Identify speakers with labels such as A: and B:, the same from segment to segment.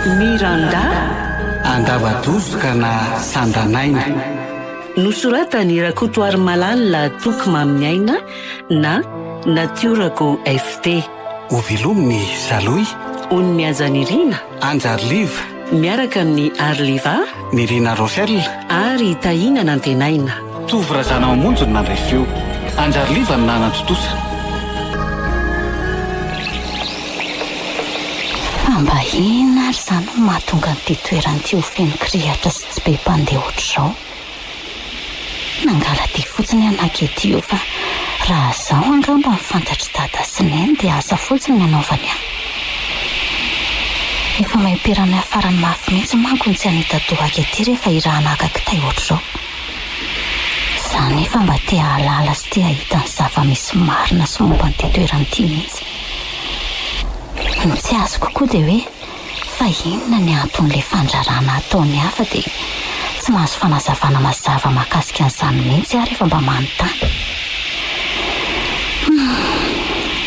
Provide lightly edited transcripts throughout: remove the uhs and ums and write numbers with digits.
A: Miranda.
B: Andavadoska na Sandanaina.
A: Nosoratan'i Rakotoarimalala Toky Maminiaina na Natiorako FT.
B: Hovelomin'i Salohy.
A: Ony Mihajanirina.
B: Anjariliva.
A: Miaraka amin'i Arliva.
B: Nirina Rochelle.
A: Ary Tahiana Nantenaina.
B: Tovo Razanamamonjy no nandray feo. Anjariliva no nanatontosa.
C: Fa mba inona ary izany no mahatonga an'ity toerana ity ho feno kirihitra sy tsy be mpandeha ohatr'izao? Nangala-dia fotsiny aho naka ety io fa raha izaho angamba no fantatr'i Dada sy Neny dia asa fotsiny ny hanaovany ahy. Efa maim-piran'ny farany mafy mihitsy manko ny tsy hanita-dohaka ety rehefa irahana haka kitay ohatr'izao. Izaho anefa mba te hahalala sy te hahita ny zava-misy marina sy momba an'ity toerana ity mihitsy. Ny tsy azoko koa dia hoe fa inona ny anton'ilay fandrarana ataon'ny hafa dia tsy mahazo fanazavana mazava mahakasika an'izany mihitsy aho rehefa mba manontany. Humm.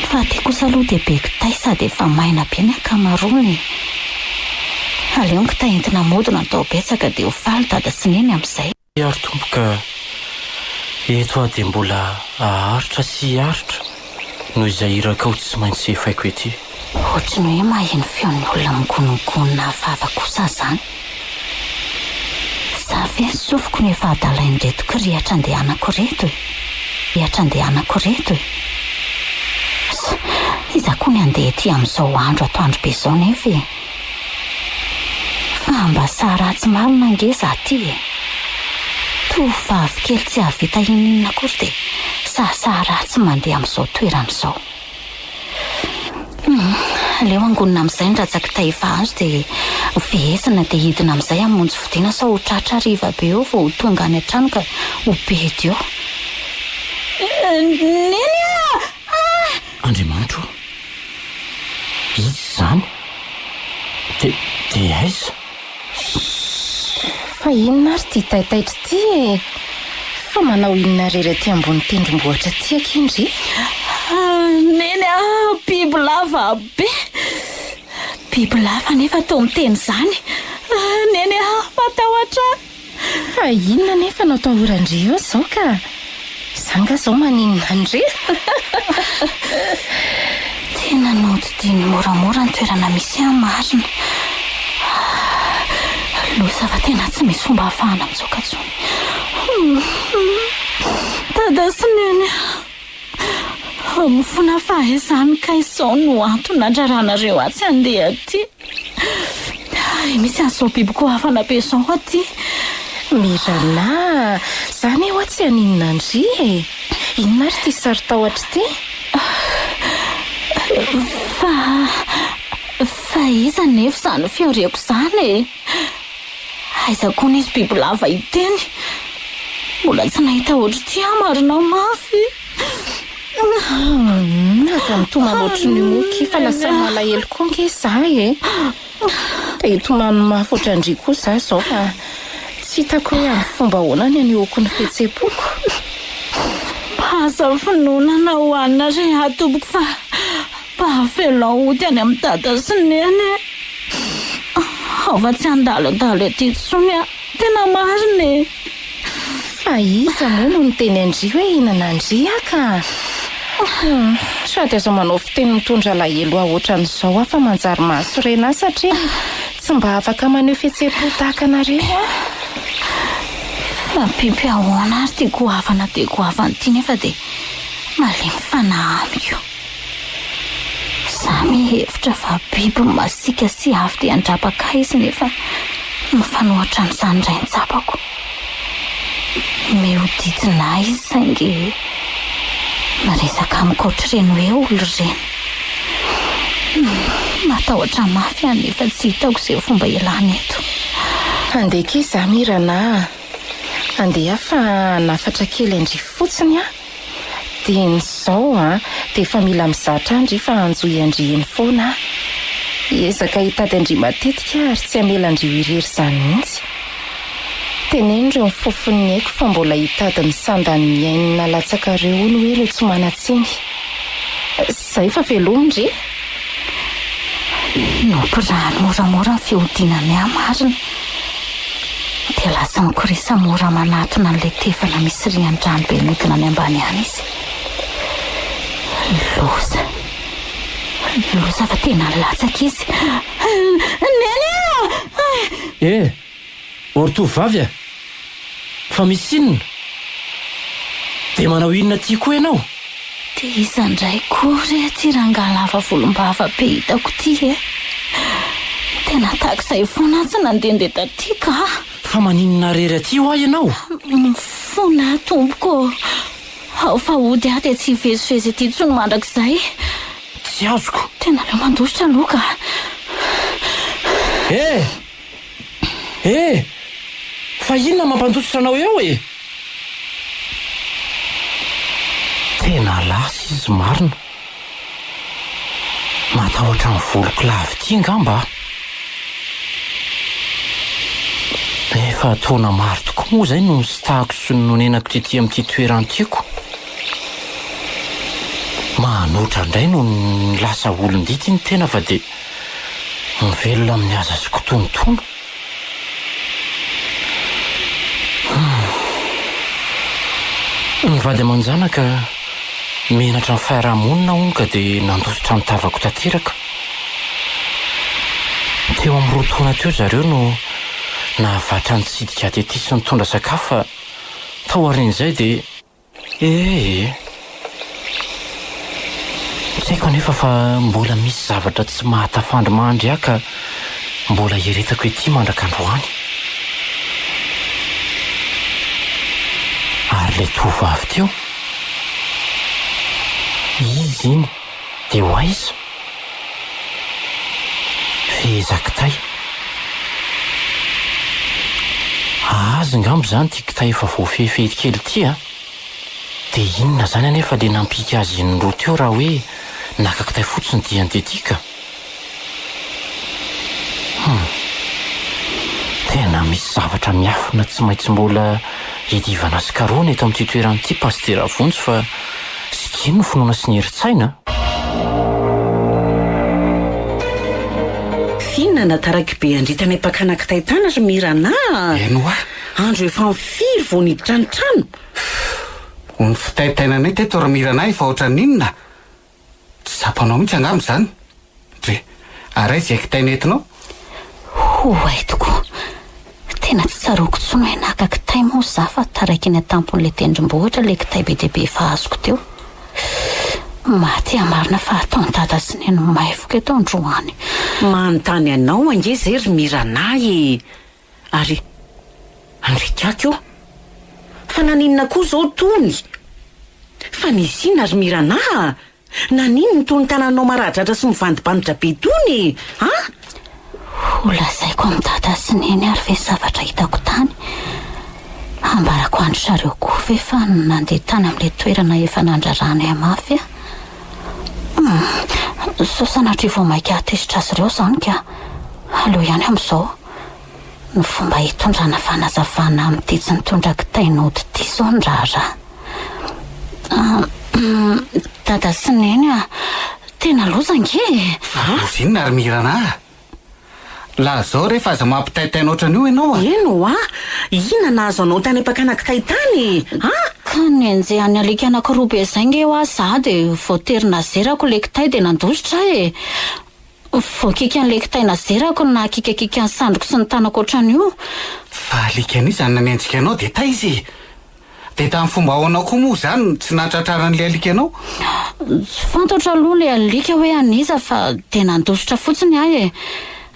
C: Fa aty kosa aloha dia be kitay sady efa maina be ny ankamaroany e. Aleo ny kitay entina mody no atao betsaka dia ho faly dada sy neny amin'izay.
D: Ary Tompo ka eto aho dia mbola haharitra sy hiaritra noho izay irakao tsy maintsy efaiko ety.
C: Ohatry ny hoe maheno feon'ny olona migonongonona vava kosa izany. Za ve ny sofiko no efa adalain'ireto kirihatra andehanako ireto e? Kirihatra andehanako ireto e? Sa iza koa ny handeha ety amin'izao andro atoandro be izao nefa e? Fa mba saha ratsy marina ange za ty e! Tovovavy kely tsy hahavita ininona akory dia sahasaha ratsy mandeha amin'izao toerana izao. Humm, aleo angonina amin'izay ny rajak-tay efa azo dia ho fehezina dia hidina amin'izay hamonjy fodiana sao ho tratra hariva be eo vao ho tonga any an-trano ka ho bedy eo. Neny a! Ah!
D: Andriamanitro o! Iza izany? Dia, dia aiza?
E: Fa inona ary ity taitaitra ity e? Fa manao inona irery aty ambony tendrombohitra aty akia ndry?
C: Neny a! Bibilava be! Bibilava nefa toa miteny izany. Neny a! Matahotra aho.
E: Fa inona anefa no atahoran-dry eo izao ka? Za nga zao maninona an-dry?
C: Tena nohodidininy moramora ny toerana misy ahy marina. Loza fa tena tsy misy fomba ahafahana mitsoaka intsony. Dada sy Neny a! Mifona fa aiza any kay izao no antony nandraranareo ahy tsy handeha aty? Hay misy an'izao biby goavana be izao aty.
E: Mirana, za anie hoa tsy haninona an-dry e! Inona ary ity saro-tahotra ity?
C: Fa, fa iza anefa izany feo reko izany e? Aiza koa nisy bibilava hiteny? Mbola tsy nahita ohatr'ity aho marina mafy.
E: Humm, aza mitomany ohatran'io moa ki fa lasa malahelo koa nge za e! Te hitomany mafy ohatran-dry koa za zao fa tsy hitako hoe amin'ny fomba ahoana ny hanehoako ny fihetseham-poko.
C: Aza finoana na hohanina re aho tompoko fa mba avelao hody any amin'i dada sy neny e! Ao fa tsy handalondalo ety intsony aho, tena marina e!
E: Fa iza moa no niteny an-dry hoe hihinana an-dry aho ka? Hum, sady aza manao fiteny mitondra alahelo ahy ohatran'izao aho fa manjary mahasorena ahy satria tsy mba afaka maneho fihetseham-po tahaka anareo aho.
C: Fa biby ahoana ary ity goavana dia goavana ity nefa dia malemy fanahy amiko. Za mihevitra fa biby masiaka sy avy dia handrapaka ahy izy nefa mifanohitra amin'izany indray ny tsapako. Mihodidina ahy izy saingy miresaka amiko ohatr'ireny hoe olona ireny. Matahotra mafy aho nefa tsy hitako izay fomba hialana eto.
E: Handeha kay za Mirana a! Handeha fa hanafatra kely an-dry fotsiny aho. Dieny izao an, dia efa mila mizatra an-dry fa hanjohy an-dry eny foana aho. Hiezaka hitady an-dry matetika aho ary tsy hamela an-dry ho irery izany mihitsy. Teneno ireo mifofon'ny aiko fa mbola hitady ny sandan'ny ainy nalatsakareo hono hoe ireo tsy manan-tsiny. Izay fa veloma ndry.
C: Nopirahany moramora ny fihodinany ahy marina. Dia lasa mikorisa mora manatona an'ilay tevana misy rian-drano be mihodina any ambany any izy. Loza. Loza fa tena latsaka izy. Neny a!
D: Eh! Ô ry tovovavy a! Fa misy inona? Dia manao inona aty koa ianao?
C: Dia iza indray koa re ity rangahy lava volombava be hitako ity e? Tena tahaka izay foana aho tsy nandehandeha taty ka!
D: Fa maninona irery aty hoa ianao?
C: Mifona aho tompoko ô! Ao fa hody aho dia tsy hivezivezy ety intsony mandrakizay.
D: Tsy azoko.
C: Tena aleo mandositra aloha ka!
D: Eh! Eh! Fa inona mampandositra anao eo e? Tena lasa izy marina. Matahotra ny voloko lava ity angamba aho. Efa taona maro tokoa moa izay no nisitahako sy nonenako tety amin'ity toeran-tiako. Manoatra indray no lasa olon-dity ny tena fa dia Mivelona amin'ny haza sy kitonotono. Humm. Ny vady aman-janaka menatra ny fiarahamonina hono ka dia nandositra ny tavako tanteraka. Teo amin'ny roa taona teo zareo no nahavatra nitsidika ahy tety sy nitondra sakafo fa tao aorian'izay dia Ee. Tsy haiko anefa fa mbola misy zavatra tsy mahatafandry mandry ahy ka mbola hieretako ety mandrak'androany. Ary ilay tovovavy teo? Izy iny dia ho aiza? Fehezan-kitay. Azy ngamba izany ity kitay efa voafehifehy kely ity a! Dia inona izany anefa le nampiaka azy indroa teo raha hoe naka kitay fotsiny dia andeha ity ka? Hum. Tena misy zavatra miafina tsy maintsy mbola hiadivana sy karohina eto amin'ity toerana ity Pasitera Vonjy fa sikino ny finoana sy ny herin-tsaina a!
A: Fihinana taraiky be andrita any am-pakana kitay tany ry Mirana a!
B: Eny hoa!
A: Andro efa firy vao niditra ny trano?
B: Ho ny fitaintainanay teto ry Mirana efa ohatran'inona? Tsy tsapanao mihitsy angamba izany. Dre, ary aiza izay kitay nentinao?
C: Ho hay tokoa. Tena tsy tsaroako intsony hoe naka kitay moa za fa taraiky eny an-tampon'ilay tendrombohitra ilay kitay be dia be efa azoko teo. Maty aho marina fa ataon'i Dada sy Neny maivoka eto androany.
A: Manontany anao ange izay ry Miranah e! Ary Andriakaky ô! Fa naninona koa izao tony? Fa nisy inona ry Miranah a? Naninona itony tananao maradratra sy mivandibanditra be itony e? A?
C: Ho lazaiko amin'i Dada sy Neny ary ve ny zavatra hitako tany? Hambarako an-dry zareo koa ve fa nandeha tany amin'ilay toerana efa nandraràny ahy mafy aho? Hum, sao sanatria vao mainka hahatezitra azy ireo izany ka! Aleo ihany amin'izao. Ny fomba hitondrana fanazavana amin'ity tsy nitondra kitay nody ity izao ny raharaha. Dada sy Neny a! Tena loza ange e!
B: Loza inona ry Mirana a! Lazao re fa aza mampitaintaina ohatran'io ianao a!
A: Eny ho'a! Inona nahazo anao tany am-pakana kitay tany e? A!
C: Ka nenjehan'ny alika anankiroa be izay nge ho'a za dia voatery nazerako ilay kitay dia nandositra aho e! Voakiky an'ilay kitay nazerako no nahakikakika ny sandriko sy ny tanako ohatran'io.
B: Fa alika an'iza no nanenjika anao dia taiza e? Dia tamin'ny fomba ahoana koa moa izany no tsy nahatratraran'ilay alika anao?
C: Tsy fantatro aloha ilay alika hoe an'iza fa dia nandositra fotsiny aho e.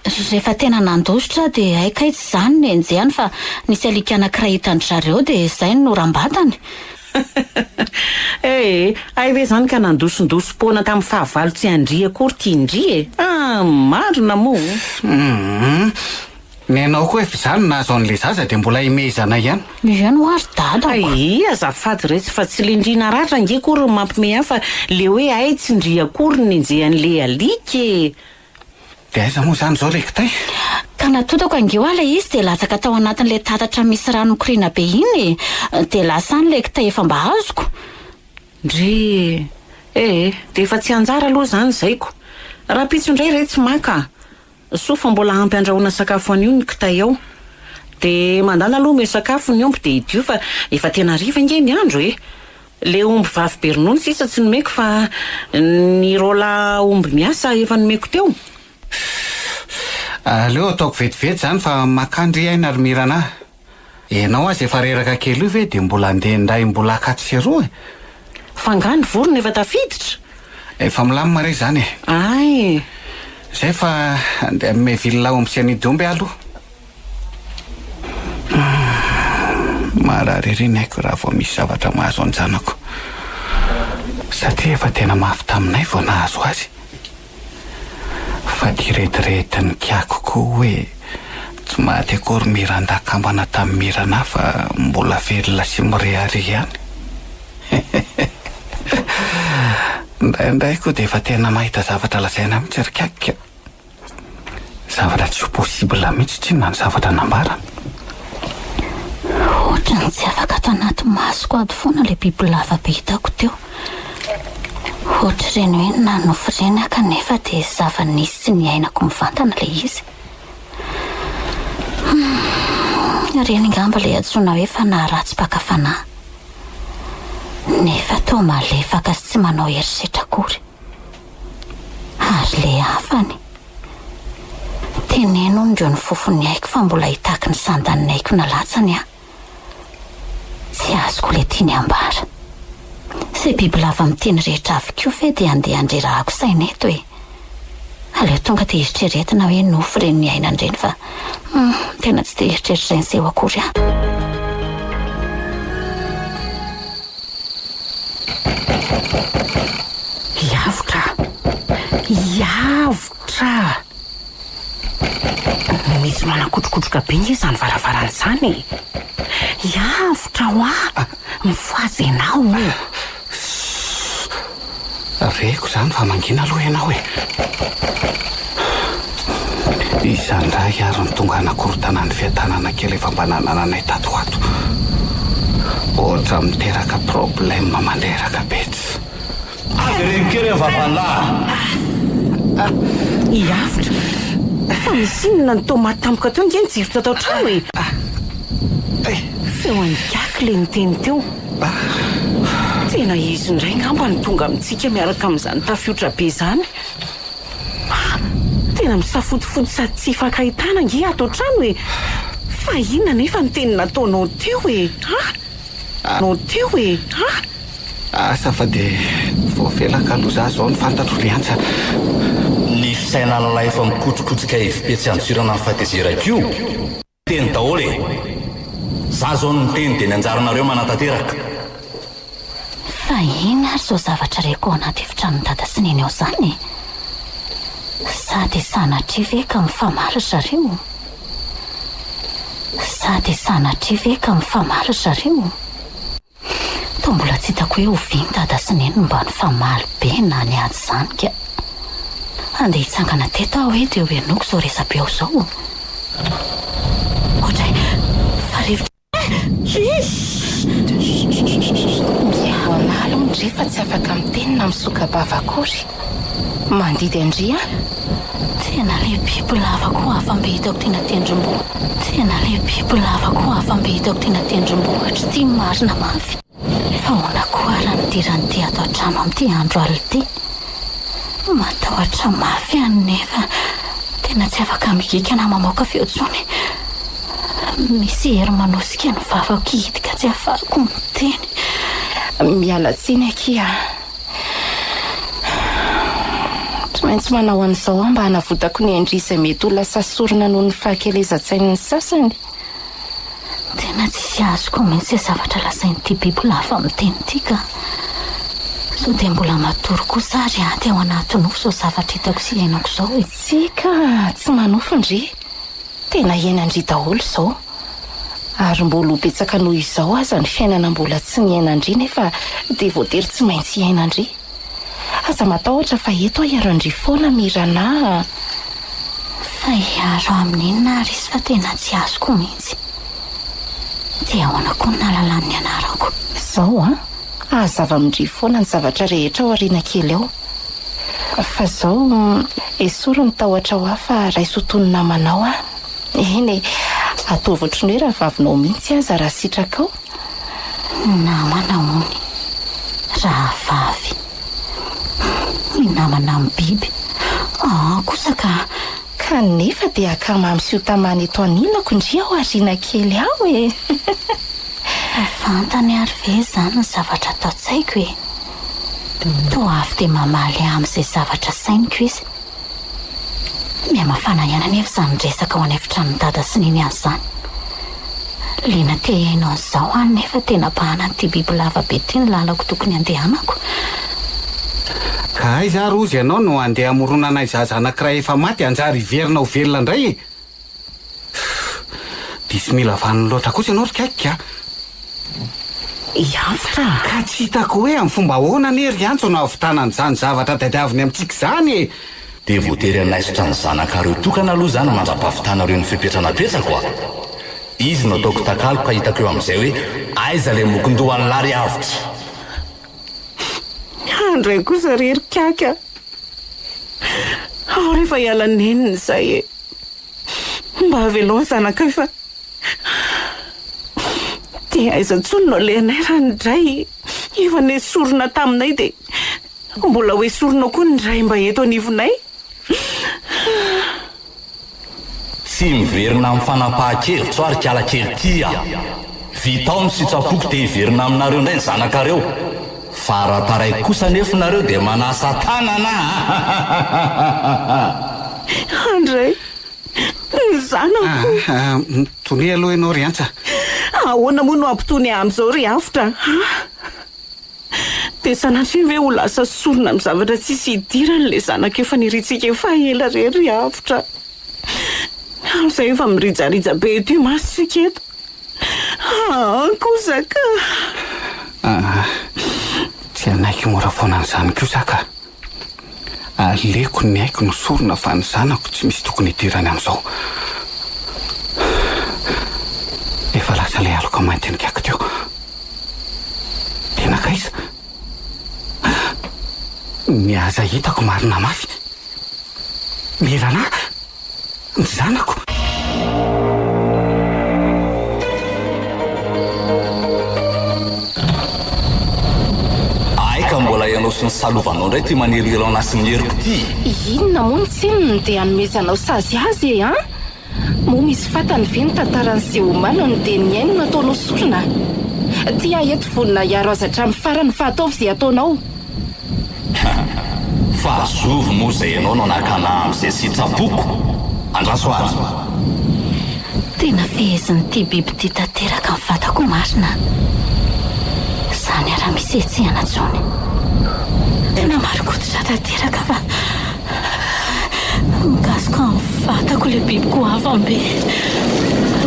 C: Rehefa tena nandositra aho dia hay kay tsy izaho no nenjehany fa nisy alika anankiray hitan-dry zareo dia izay no norambatany.
A: Eh! Hay ve izany ka nandosondosom-poana tamin'ny fahavalo tsy an-dry akory ity ndry e! Ah! Marina moa!
B: Humm! Ny anao koa efa izany nahazo an'ilay zaza dia mbola imehezana ihany.
C: Eny hoa ry dadako.
A: Hay! Azafady retsy fa tsy le ndry naratra ange akory no mampime ahy fa le hoe hay tsy ndry akory no nenjehan'le alika e!
B: Dia aiza moa izany izao ilay kitay?
C: Ka natotako ange hoa ilay izy dia latsaka tao anatin'ilay tatatra misy rano mikoriana be iny e! Dia lasa any ilay kitay efa mba azoko.
A: Ndry e! Dia efa tsy anjara aloha izany izay ko! Rahampitso indray re tsy maka a! Soa fa mbola ampy andrahoana sakafo anio ny kitay ao. Dia mandàna aloha omeo sakafo ny omby dia idio fa efa tena hariva ange ny andro e! Le omby vavy be ronono sisa tsy nomeko fa ny roalahy omby miasa efa nomeko teo.
B: Aleo ataoko vetivety izany fa makà ndry aina ry Mirana a! Ianao aza efa reraka kely io ve dia mbola andeha indray mbola haka atsy sy eroa e?
A: Fa angaha ny vorona efa tafiditra?
B: Efa milamina re izany e!
A: Ay!
B: Izay fa andeha hanome villa omby sy anidy omby aho aloha. Humm, marary ery ny aiko raha vao misy zavatra mahazo an-janako. Satria efa tena mafy taminay vao nahazo azy. Fa ty rediredin'ny kiako koa hoe tsy maty akory Miranda kambana tamin'i Mirana fa mbola velona sy mirehareha ihany. Indraindray koa dia efa tena mahita zavatra lazaina mihitsy ry kiako ka. Zavatra tsy ho possible mihitsy tsinona ny zavatra nambarany.
C: Ohatran'ny tsy afaka ato anaty masoko ato foana ilay bibilava be hitako teo. Ohatr'ireny hoe nanofy ireny aho kanefa dia zava-nisy sy niainako mivantana ilay izy. Humm, ireny angamba ilay antsoina hoe fanahy ratsy mpaka fanahy. Nefa toa malefaka sy tsy manao herisetra akory. Ary ilay hafany? Teneno hono ireo ny fofon'ny aiko fa mbola hitaky ny sandan'ny aiko nalatsany aho. Tsy azoko ilay tiany ambara. Izay bibilava miteny rehetra avy koa ve dia andeha handrerahako saina eto e? Aleo tonga dia eritreretina hoe nofy ireny niainana ireny fa hum, tena tsy te hieritreritra izay niseho akory aho.
A: Hiavotra aho. Hiavotra! Misy manakotrokotroka be nge izany varavarana izany e! Hiavotra hoa! Mifohaza ianao o!
B: Sss! Reko izany fa mangina aloha ianao e! Iza indray ary no tonga hanakorontana ny fiadanana kely efa mba nanananay tato ho ato? Ohatra miteraka problème mandreraka be tsy.
F: Avereno kely ny vavan'lah
A: a! Hiavotra! Fa misy inona no toa maty tampoka teo ange ny jiro tato an-trano e! Feo an'i Gaky ilay niteny teo. Tena izy indray angamba no tonga amintsika miaraka amin'izany tafiotra be izany. Tena misafotofoto sady tsy ifankahitana ange ato an-trano e! Fa inona anefa ny teny nataonao teo e? Ha? Nao teo e? Ha?
B: Asa fa dia voafelaka aloha za zao ny fantatro ry Antsa.
F: Ny fisainan'ilay efa mikotrokotroka hevi-petsy handosirana ny fahatezerako io. Teny daholo e! Za zao no miteny dia ny anjaranareo manatanteraka.
C: Fa inn ary zao zavatra reko ao anaty efitranon'i dada sy neny ao zany e? Sa dia sanatria ve ka mifamaly ry zareo? Sa dia sanatria ve ka mifamaly ry zareo? Toa mbola tsy hitako hoe oviana dada sy neny no mba nifamaly be na niady izany ka. Handeha hitsangana teto aho hoe dia ho henoiko izao resabe ao izao. Ohatray, fa rivotra
E: Mihaino anah aloha ndry fa tsy afaka miteny na misoka-bava akory. Mandidy an-dry an!
C: Tena le biby lava koa hafa mbe hitako tena tendrombohitra. Tena le biby lava koa hafa mbe hitako tena tendrombohitra ity marina mafy. Fa ahoana koa ara ny idiran'ity ato an-trano amin'ity andro alina ity? Matahotra mafy aho nefa tena tsy afaka migiaka na mamoaka feo intsony. Misy hery manosika ny vavako hihidy ka tsy ahafahako miteny.
E: Miala tsiny akia a! Tsy maintsy manao an'izao aho mba hanavotako ny ain-dry izay mety ho lasa sorona noho ny fahakelezan-tsain'ny sasany.
C: Tena tsisy azoko mihitsy izay zavatra lazain'ity bibilava miteny ity ka. Sao dia mbola matory kosa ary ady ao anaty nofy izao zavatra hitako sy iainako izao e.
E: Tsia ka, tsy manofy ndry. Tena iainan-dry daholo izao. Ary mbola ho betsaka noho izao aza ny fiainana mbola tsy niainan-dry nefa dia voatery tsy maintsy hiainan-dry. Aza matahotra fa eto aho hiaro an-dry foana Mirana a!
C: Fa hiaro aminy inona ary izy fa tena tsy azoko mihitsy. Dia ahoana koa no nahalalany ny anarako?
E: Izao an! Hazava amin-dry foana ny zavatra rehetra ao aoriana kely ao. Fa zao, esory ny tahotra ho ahy fa raiso ho toy ny namanao aho. Eny e, ataovy ohatry ny hoe rahavavinao mihitsy aza raha sitrakao.
C: Namana hono, rahavavy. Ny namana amin'ny biby. Aa kosa ka!
E: Kanefa dia akamamy sy ho tamana eto anilako ndry ao aoriana kely ao e!
C: Fa fantany ary ve izany ny zavatra ato an-tsaiko e? Toa avy dia mamaly ahy amin'izay zavatra sainiko izy. Mihamafana ihany anefa izany resaka ao an'efitranon'i Dada sy Neny any izany. Liana te hihaino an'izao aho nefa tena bahanan'ity bibilava be ity ny lalako tokony handehanako.
B: Ka aiza ary hozy ianao no handeha hamoronanay zaza anankiray efa maty hanjary hiverina ho velona indray e? Diso mila vanony loatra kosa ianao ry kaiky a!
A: Hiavotra a!
B: Ka tsy hitako hoe amin'ny fomba ahoana anie ry Antso no hahavitana an'izany zavatra tadiaviny amintsika izany e!
F: Dia voatery hanaisotra ny zanakareo tokana aloha izany mandra-pahavitanareo ny fepetra napetrako a! Izy no ataoko takalo ka hitako eo amin'izay hoe aiza ilay mokondohan'lah ry Avotra!
A: Handray kosa re ry Kaka a! Ao rehefa hiala nenina izay e! Mba avelao ny zanakay fa dia aiza intsony no alehanay raha ny dray efa nesorina taminay dia mbola ho esorina koa ny ray mba eto anivonay.
F: Tsy miverina amin'ny fanapahan-kevitro aho ry kala kely ty a! Vitao ny sitrapoko dia hiverina aminareo indray ny zanakareo. Fa raha taraiky kosa anefa nareo dia manasa tanana a!
A: Andray, ny zanako.
B: Tonia aloha ianao ry Antsa.
A: Ahoana moa no hampitony ahy amin'izao ry Avotra a? Dia sanatria ve ho lasa sorona amin'ny zavatra tsisy idirany ilay zanako efa nirintsika efa ela re ry Avotra? Amin'izay efa mirijarija be eto imasontsika eto. Aa kosa ka!
B: Aa tsy hanaiky mora foana an'izany kosa aho ka! Aleoko ny aiko no sorona fa ny zanako tsy misy tokony hidirany amin'izao. Efa lasa ilay aloka mainty nikaiky teo. Dia nankaiza? Ny aza hitako marina mafy. Mirana! Ny zanako!
F: Hay ka mbola ianao sy ny salovanao indray ity maneloelo anah sy ny heriko ity!
E: Inona moa ny tsininy dia hanomezanao sazy azy e an? Moa misy fatany ve ny tantara niseho omaly no dia ny ainy no ataonao sorona? Ty aho eto vonona hiaro azy hatramin'ny farany fa ataovy izay ataonao!
F: Fa zovy moa izay ianao no nakana amin'izay sitrapoko? Andraso ary!
C: Tena fehezin'ity biby ity tanteraka ny vatako marina a! Izany ary raha misy hetsehana intsony. Tena marin-koditra tanteraka fa mikasoka amin'ny vatako ilay biby goavam-be.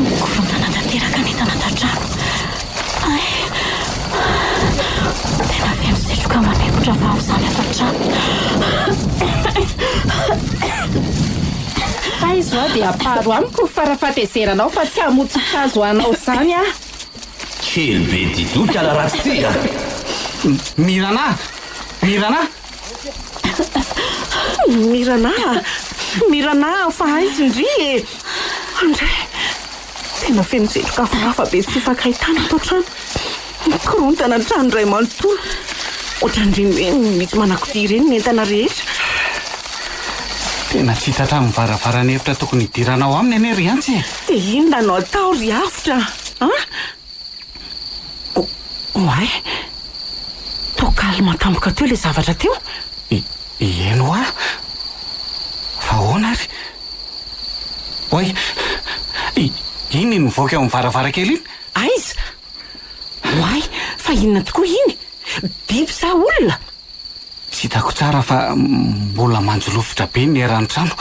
C: Mikorontana tanteraka ny entana ato an-trano. Hay! Tena feno setroka manempotra vava izany ato an-trano.
E: Taizo aho dia amparo amiko ny fara-fahatezeranao fa tsy hamotsitra azy ho anao izany aho.
F: Kely be didou kala ratsy ty a!
B: Mirana! Mirana!
A: Mirana! Mirana fa aiza ndry e! Andray! Tena feno setroka hafahafa be sy fakan-tany ato an-trano. Mikorontana ny trano iray manontolo. Ohatran'ireny hoe misy manakodia ireny ny entana rehetra.
B: Tena tsy hita hatramin'ny varavaran'ny efitra tokony hidiranao aminy anie ry Antsa e!
A: Dia inona no atao ry Avotra a? Oay! Toa calme tampoka teo ilay zavatra teo.
B: Eny hoa! Fa ahoana ary? Oay! Iny iny mivoaka eo amin'ny varavarankely iny?
A: Aiza? Oay! Fa inona tokoa iny? Biby sa olona?
B: Tsy hitako tsara fa mbola manjolofotra be ny eran'ny trano.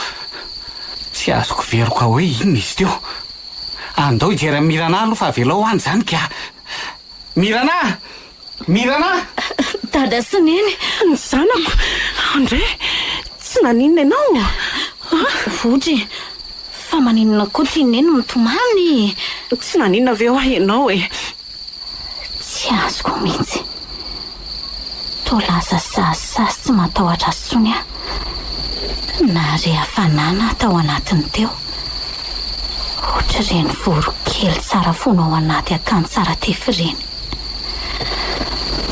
B: Tsy azoko veroka hoe inona izy teo. Andao hijery an'i Mirana aloha fa avelao any izany ka! Mirana! Mirana!
C: Dada sy Neny!
A: Ny zanako! André! Tsy naninona ianao?
C: Votry e! Fa maninona koa ity Neny mitomany e?
A: Tsy naninona ve hoa ianao e?
C: Tsy azoko mihitsy. Toa lasa sazisazy tsy matahotra azy intsony aho. Nahare hafanana aho tao anatiny teo. Ohatr'ireny voronkely tsara fono ao anaty akany tsara tefy ireny.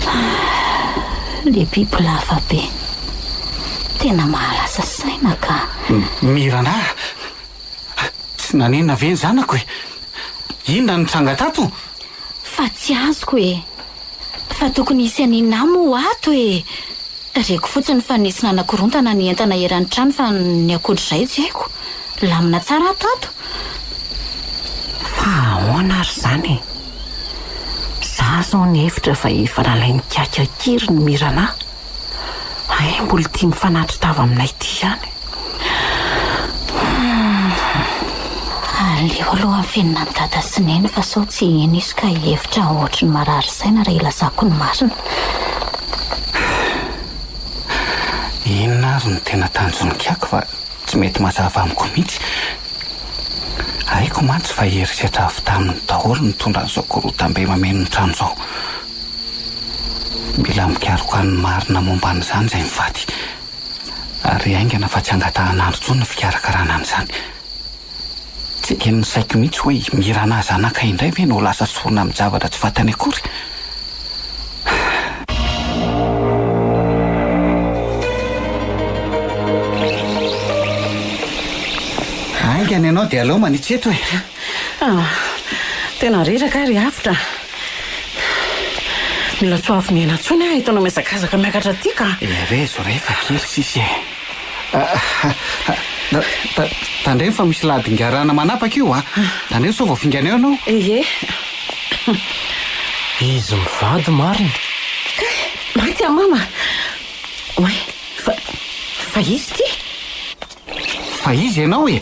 C: Ah, le bibilava be. Tena mahalasa saina ka.
B: Mirana, tsy nanenina ve ny zanako e? Inona no nitranga tato?
C: Fa tsy azoko e! Fa tokony hisy an'inona moa ato e! Reko fotsiny fa nisy nanakorontana ny entana eran'ny trano fa ny ankoatr'izay tsy haiko. Lamina tsara aho tato.
A: Fa ahoana ary izany e? Za zao nihevitra fa efa nalain'i Kiaka an-keriny Mirana. Hay mbola ity mifanatri-tava aminay ity ihany.
C: Humm. Aleo aloha afenina an'i Dada sy Neny fa sao tsy hino izy ka hihevitra aho ohatry ny marary saina raha ilazako ny marina.
B: Inona ary no tena tanjon'i Kiako fa tsy mety mazava amiko mihitsy. Haiko mantsy fa herisetra avy taminy daholo nitondra an'izao korotam-be mameno ny trano izao. Mila mikaroka ny marina momba an'izany izay mivady. Ary haingana fa tsy angatahan'andro intsony ny fikarakarana an'izany. Tsy eken'ny saiko mihitsy hoe i Mirana zanakay indray ve no ho lasa sorona amin-javatra tsy fantany akory? Haingana ianao dia aleo manitsy eto e!
A: Ah, tena reraka aho ry Avotra. Mila tsy ho avy miaina intsony aho entinao mihazakazaka miakatra aty ka.
B: Herezo re fa kely sisa e. Tandremo fa misy ladingarana manapaka io a. Tandremo sao voafingana eo ianao.
A: Ie.
D: Izy mivady marina.
A: Kay, maty aho mama. Oay, fa, fa izy ity?
B: Fa iza ianao e?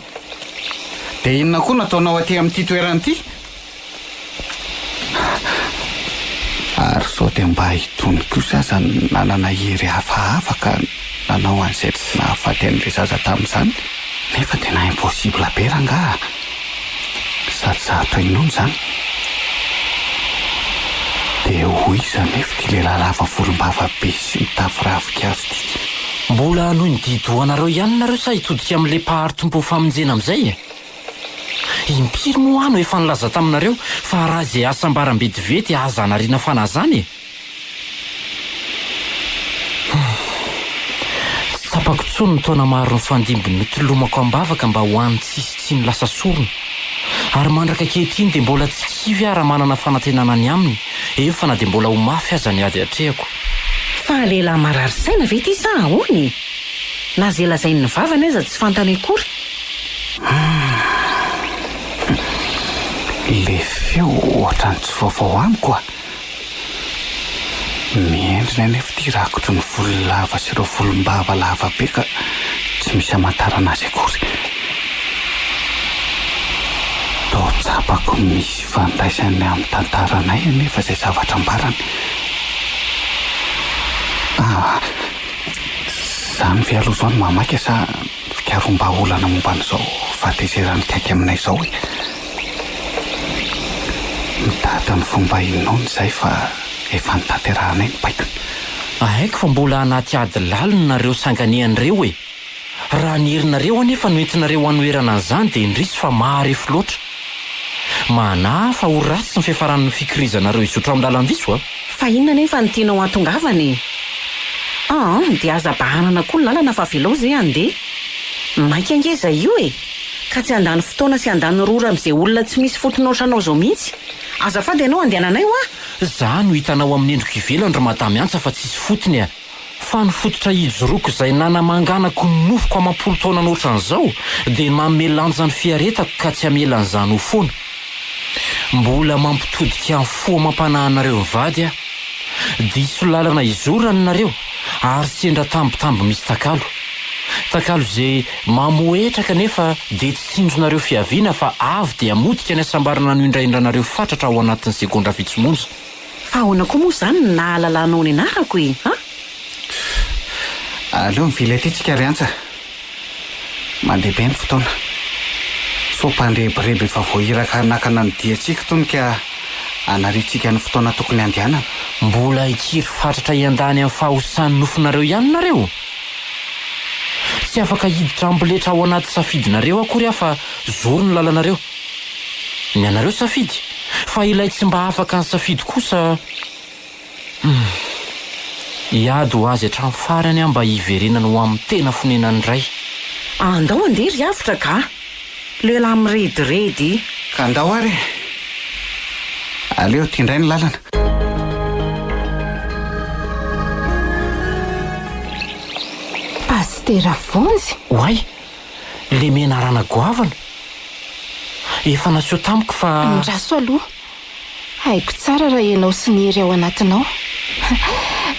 B: Dia inona koa no ataonao aty amin'ity toerana ity? Ary sao dia mba itony kosa aza no nanana hery hafahafa ka nanao an'izay tsy nahafaty an'ilay zaza tamin'izany? Nefa tena impossible be rangaha a! Sady sarotra inoana izany. Dia ho iza anefa ity lehilahy lava volombava be sy mitafy ravinkazo ity?
D: Mbola hanohy ny di-dohanareo ihany nareo sa hitodika amin'ilay mpahary tompon'ny famonjena amin'izay e? Impiry moa aho no efa nilaza taminareo fa raha izay hasambaram-betivety aza anariana fanahy izany e? Humm. Tsy tsapako intsony ny taona maro nifandimby nitolomako am-bavaka mba ho an'ny tsisy tsiny lasa sorona. Ary mandraka ankehitriny dia mbola tsy kivy aho raha manana fanantenana ny aminy, eny fa na dia mbola ho mafy aza ny ady atrehako.
A: Fa lehilahy marary saina ve ity sa ahoana e? Na izay lazain'ny vavany aza tsy fantany akory.
B: Humm. Le feo ohatran'ny tsy vaovao amiko a! Ny endriny anefa ity rakotry ny volo lava sy ireo volombava lava be ka tsy misy amantarana azy akory. Toa tsapako misy ifandraisany amin'ny tantaranay anefa izay zavatra ambarany. Ah, izany ve aloha izao no mahamaika sa fikaroham-bahaolana momba an'izao fahatezeran'ny kaiky aminay izao e! Mitady ny fomba hinoana izay fa efa notanterahanay ny baikony.
D: Haiko fa mbola anaty ady lalina nareo sanganehana ireo e! Raha ny herinareo anefa no entinareo hanoherana an'izany dia indrisy fa maharefo loatra. Manahy fa ho ratsy ny fiafaran'ny fikirizanareo hizotra amin'ny lalan-diso a!
A: Fa inona anefa no tianao hahatongavana e? Aa dia aza bahanana koa ny lalana fa avelao izay handeha. Maika ange izay io e! Ka tsy handany fotoana sy handany rora amin'izay olona tsy misy fotony ohatranao izao mihitsy. Azafady ianao andehananay hoa!
D: Za no hitanao amin'ny endriko ivelany ry Madame Antsa fa tsisy fotony a! Fa ny fototra ijoroako izay nanamanganako ny nofoko amam-polo taonana ohatran'izao dia ny manome lanja ny fiaretako ka tsy hamela an'izany ho foana. Mbola mampitodika ny fo amam-panahy anareo mivady aho. Diso lalana izorana nareo ary sendra tambitamby misy takalo. Takalo izay mamohetra kanefa dia tsy tsinjonareo fiaviana fa avy dia motika ny hasambarana noindraindranareo fatratra ao anatin'ny segondra vitsy monja.
A: Fa ahoana koa moa izany no nahalalanao ny anarako e? An?
B: Aleo mivily aty tsika ry Antsa. Mandeha be ny fotoana. Sao mpandrebireby efa voahiraka hanakana ny diantsika itony ka hanariantsika ny fotoana tokony handehanana.
D: Mbola hikiry fatratra hiandany amin'ny fahosan'ny nofonareo ihany nareo? Tsy afaka hiditra amboletra ao anaty safidinareo akory aho fa zoro ny lalanareo. Ny anareo safidy, fa ilay tsy mba afaka nisafidy kosa Humm. Hiady ho azy hatramin'ny farany aho mba hiverenany ho amin'ny tena fonenany indray.
A: Andao andeha ry avotra ka! Lehilahy mirediredy.
B: Ka andao ary e! Aleo ity indray ny lalana.
E: Pasitera Vonjy?
D: Oay! Le menarana goavana! Efa naseho tamiko fa.
E: Andraso aloha! Haiko tsara raha ianao sy ny hery ao anatinao.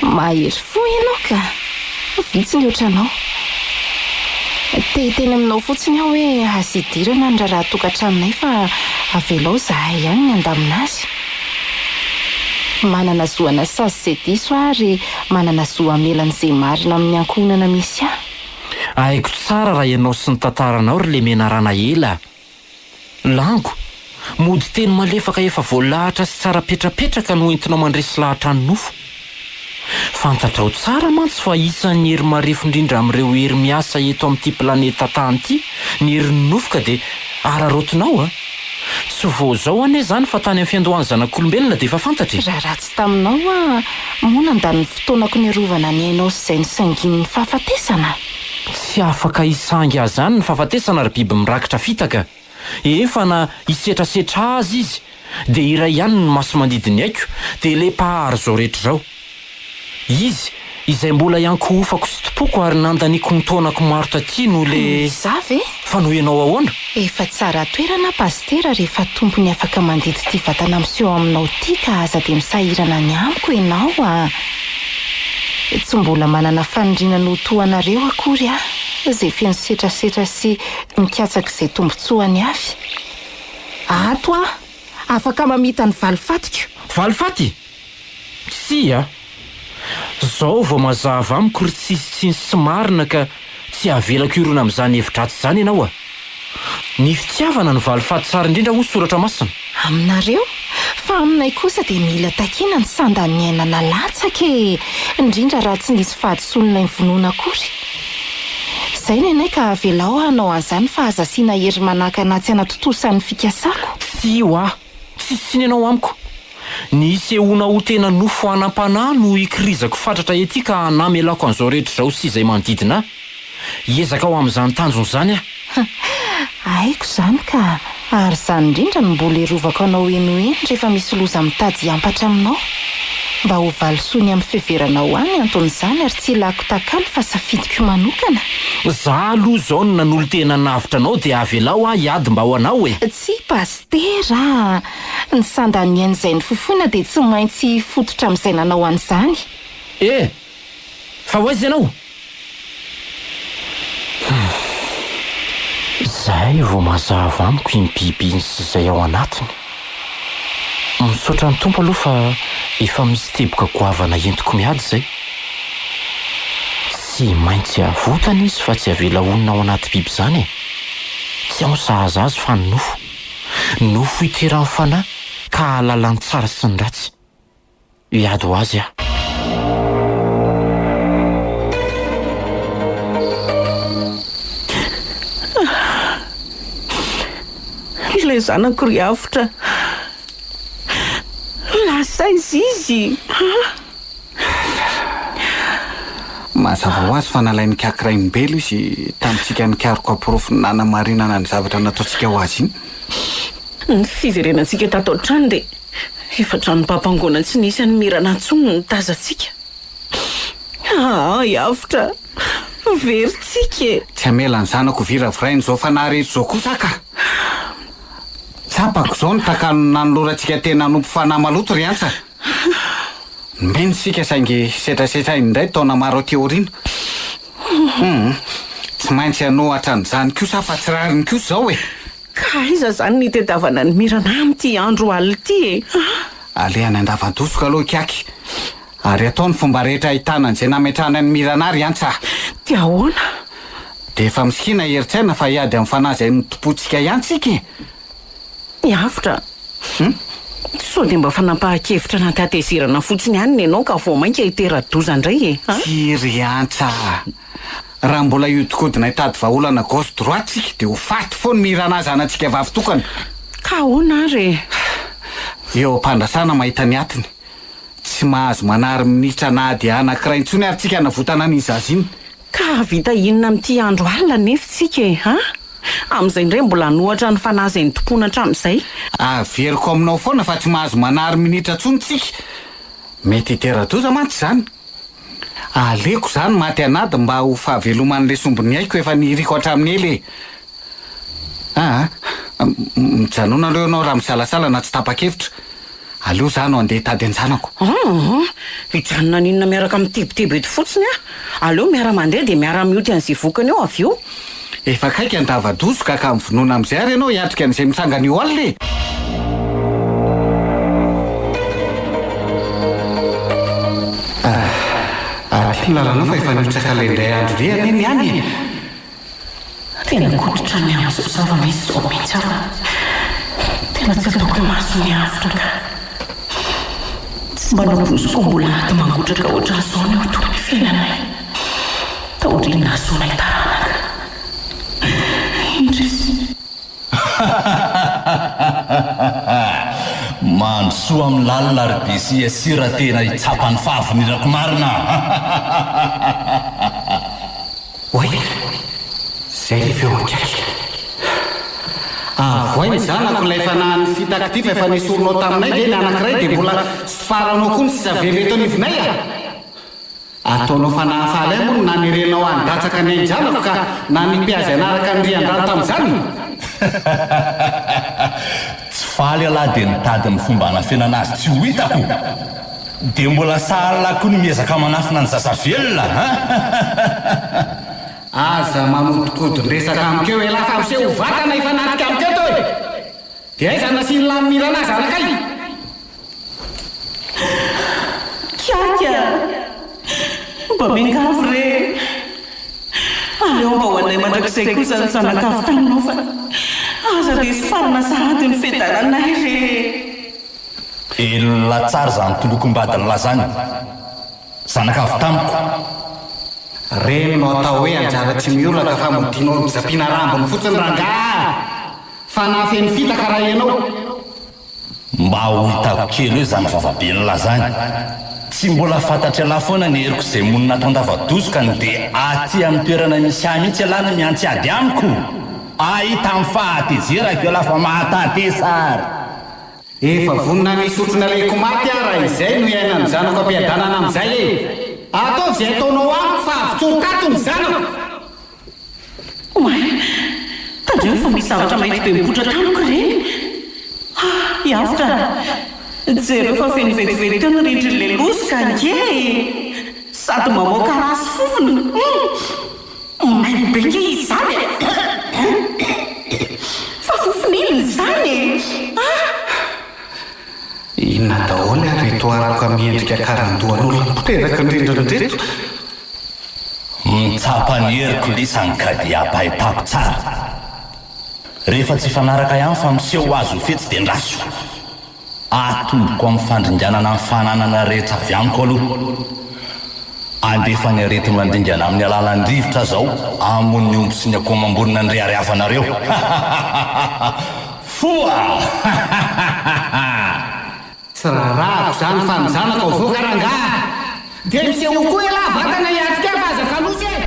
E: Mahery fo ianao ka! Vitsy ny ohatranao. Te hiteny aminao fotsiny aho hoe aza idirana ny raharaha tokantranonay fa avelao izahay ihany ny handamina azy. Manana zo hanasazy izay diso aho ary manana zo hamela an'izay marina amin'ny ankohonana misy ahy.
D: Haiko tsara raha ianao sy ny tantaranao ry lemenarana ela a! Lango, mody teny malefaka efa voalahatra sy tsara petrapetraka no entinao mandresy lahatra ny nofo. Fantatrao tsara mantsy fa isan'ny hery marefo indrindra amin'ireo hery miasa eto amin'ity planeta tany ity ny herin'ny nofo ka dia araraotinao a! Tsy vao izao anie izany fa tany amin'ny fiandohan'ny zanak'olombelona dia efa fantatra e!
E: Raha ratsy taminao aho, moa nandany ny fotoanako niarovana ny ainao sy izay nisangian'ny fahafatesana?
D: Tsy afaka hisangy azy izany ny fahafatesana ry biby mirakitra fitaka. Efa na hisetrasetra azy izy dia iray ihany ny maso mandidy ny aiko dia ilay mpahary izao rehetra izao. Izy izay mbola iankohofako sy tompoiko ary nandaniako ny taonako maro taty noho le.
E: Izaho ve?
D: Fa noho ianao ahoana?
E: Efa tsara toerana Pasitera rehefa tompony afaka mandidy ity vatana miseho aminao ity ka aza dia misahirana ny amiko ianao a! Tsy mbola manana faniriana ny ho toa anareo akory aho, izay feno setrasetra sy mikatsaka izay tombotsoany avy. Ato aho, afaka mamita ny valifatiko.
D: Valifaty? Tsia! Zao vao mazava amiko ry tsisy tsiny sy marina ka tsy avelako hirona amin'izany hevi-dratsy izany ianao a! Ny fitiavana no valifaty tsara indrindra hoy soratra masina.
E: Aminareo? Fa aminay kosa dia mila takiana ny sandan'ny aina nalatsaka e! Indrindra raha tsy nisy fahadisoan'ilay nivonoana akory. Izay ny anay ka avelao aho hanao an'izany fa aza asiana hery manakana ahy tsy hanatontosa ny fikasako.
D: Tsia hoa! Tsisy tsiny ianao amiko. Ny hisehoana ho tena nofo hanam-panahy no hikirizako fatratra ety ka namelako an'izao rehetra izao sy izay manodidina ahy. Hiezaka ho amin'izany tanjona izany aho.
E: Haiko izany ka! Ary izany indrindra no mbola erovako anao eny ho eny rehefa misy loza mitady hiampatra aminao. Mba ho valisoa ny amin'ny fiheveranao ahy ny anton'izany ary tsy ilako takalo fa safidiko manokana.
D: Za aloha izao no nanolo-tena hanavotra anao dia avelao aho hiady mba ho anao e!
E: Tsia Pasitera a! Ny sandan'ny aina izay nofofoina dia tsy maintsy hifototra amin'izay nanao an'izany.
D: E! Fa ho aiza ianao? Hum. Izay vao mazava amiko iny biby iny sy izay ao anatiny. Misaotra ny Tompo aloha fa efa misy teboka goavana entiko miady izay. Tsy maintsy avotana izy fa tsy avela honina ao anaty biby izany e! Tsy ao ny sahaza azy fa ny nofo. Nofo iteran'ny fanahy ka hahalala ny tsara sy ny ratsy. Hiady ho azy aho.
A: Ilay zanako ry avotra. Lasa aiza izy?
B: Mazava ho azy fa nalain'i Kaky Rainimbelo izy tamintsika nikaroka porofo nanamarinana ny zavatra nataontsika ho azy iny.
A: Ny fiverenantsika tato an-trano dia Efa tranom-papangoana tsy nisy an'i Mirana intsony ny tazantsika. Ahay avotra, very tsika e!
B: Tsy hamela ny zanako viravirain'izao fanahy rehetra izao kosa aho ka! Tsapako izao ny takalon'ny nanolorantsika tena hanompo fanahy maloto ry Antsa. Nomena isika saingy setrasetrainy indray taona maro aty aoriana. Hum, tsy maintsy hanohatra an'izany kosa aho fa tsy rariny kosa izao e!
A: Ka aiza izany ny hitadiavana an'i Mirana amin'ity andro alina ity e?
B: Aleha any Andavadosoka aloha ikaky, ary atao ny fomba rehetra ahitana an'izay nametrahana an'i Mirana ry Antsa a!
A: Dia ahoana?
B: Dia efa misikina herin-tsaina fa hiady amin'ny fanahy izay notompointsika ihany tsika e!
A: Miavotra? Hum? Sao dia mba fanapahan-kevitra anaty hatezerana fotsiny ihany ny anao ka vao mainka hitera-doza indray e?
B: Tsia ry Antsa a! Raha mbola hiodikodina hitady vahaolana gauche droite tsika dia ho faty foana Mirana zanatsika vavy tokana.
A: Ka ahoana ary e?
B: Eo am-pandrasana mahita ny atiny. Tsy mahazo manary minitra na dia anankiray intsony ary tsika hanavotana an'iny zaza iny.
A: Ka hahavita inona amin'ity andro alina anefa tsika e? Ha? Amin'izay indray mbola hanohatra ny fanahy izay nitompoana hatramin'izay.
B: Averiko aminao foana fa tsy mahazo manary minitra intsony tsika. Mety hitera-doza mantsy izany. Aleoko izany maty an'ady mba ho fahaveloman'ilay sombin'ny aiko efa niriko hatramin'ny ela e! Aa, mijanona aloha ianao raha misalasala na tsy tapa-kevitra. Aleo izaho no handeha hitady an-janako.
A: Aa, hijanona haninona miaraka mitebiteby eto fotsiny aho? Aleo miara-mandeha dia miara-mioty an'izay vokany eo avy eo.
B: Efa akaiky Andavadoso ka ka mivonona amin'izay ary ianao hiatrika an'izay mitsangana io alina e! Aty ny lalanao fa efa nihotsaka ilay indray andro ry anie ny any e!
A: Tena koditra ny amin'izao zava-misy izao mihitsy aho fa tena tsy ataoko imaso ny avotra ka. Tsy mba nampoiziko mbola ady mangotraka ohatran'izao ny ho toy ny fiainanay taorian'ny nahazoanay taranaka. Indrisy.
F: Mandrosoa amin'ny lalina ry BCSC raha tena hitsapa ny fahavinirako marina a!
B: Oay! Zay le feo akaiky. Avoay ny zanako ilay fanahin'ny fitaky ity fa efa nesorinao taminay ve ny anankiray dia mbola soparanao koa ny sisa very eto anivonay a! Ataonao fanahy faly ahy moa no nanerenao handatsaka ny ain-janako ka nanipy azy hanaraka ny rian-drano tamin'izany?
F: Tsy faly ialahy dia nitady ny fomba hanafenana azy tsy ho hitako! Dia mbola sahala koa ny miezaka manafina ny zaza velona an!
B: Aza manodinkodin-dresaka amiko eo elah fa miseho ho vatana hifanatrika amiko eto e! Dia aiza no nasian'i Lany Mirana zanakay?
A: Kiaky a! Mba miangavy re e! Aleo mba ho anay mandrakizay koa izany zanaka avy taminao fa aza dia soparina sahady ny fedananay re e!
F: Elona tsara izany tolokom-badin'lah zany. Zanaka avy tamiko.
B: Reny no atao hoe anjara tsy miolaka fa modianao mijapina rambony fotsiny rangaha a! Fanahy feno fitaka raha ianao.
F: Mba ho hitako kely eo izany vavaben'lah zany. Tsy mbola fantatr'ialahy foana ny heriko izay monina ato Andavadoso ka ny dia aty amin'ny toerana misy ahy mihitsy ialahy no miantsy ady amiko! Ahita ny fahatezerako ialahy fa mahatatesa ary!
B: Efa vonona ny hisotro ny aleko maty aho raha izay no hiainan'ny zanako am-piadanana amin'izay e! Ataovy izay ataonao amiko fa avotsory tato ny zanako!
A: Oay! Tandremo fa misy zavatra mainty be mipoitra tamiko ireny! Ah! Hiavotra! Jereo fa feno vetivety teo ny rindrin'ilay lozoka ange e! Sady mamoaka rà sy fofona! Hum! Maimbo be nge izy izany e! Fa fofona inona izany e? Ah!
B: Inona daholo ary ireto aloka miendrika karandohan'olona miteraka ny rindrina ireto?
F: Mitsapa ny heriko lisany ka dia ampahitako tsara. Rehefa tsy hifanaraka ihany fa miseho ho azy ho fetsy dia ndraso. Atomboko amin'ny fandringanana ny fananana rehetra avy amiko aloha. Andefa ny areti-mandringana amin'ny alalan'ny rivotra zao hamono ny omby sy ny akoho amam-borona nireharehavanareo. Foha!
B: Tsy raharahako izany fa ny zanako avoaka rangaha! Dia misehoa koa elah vatana hiatrika ahy fa aza kalosa e!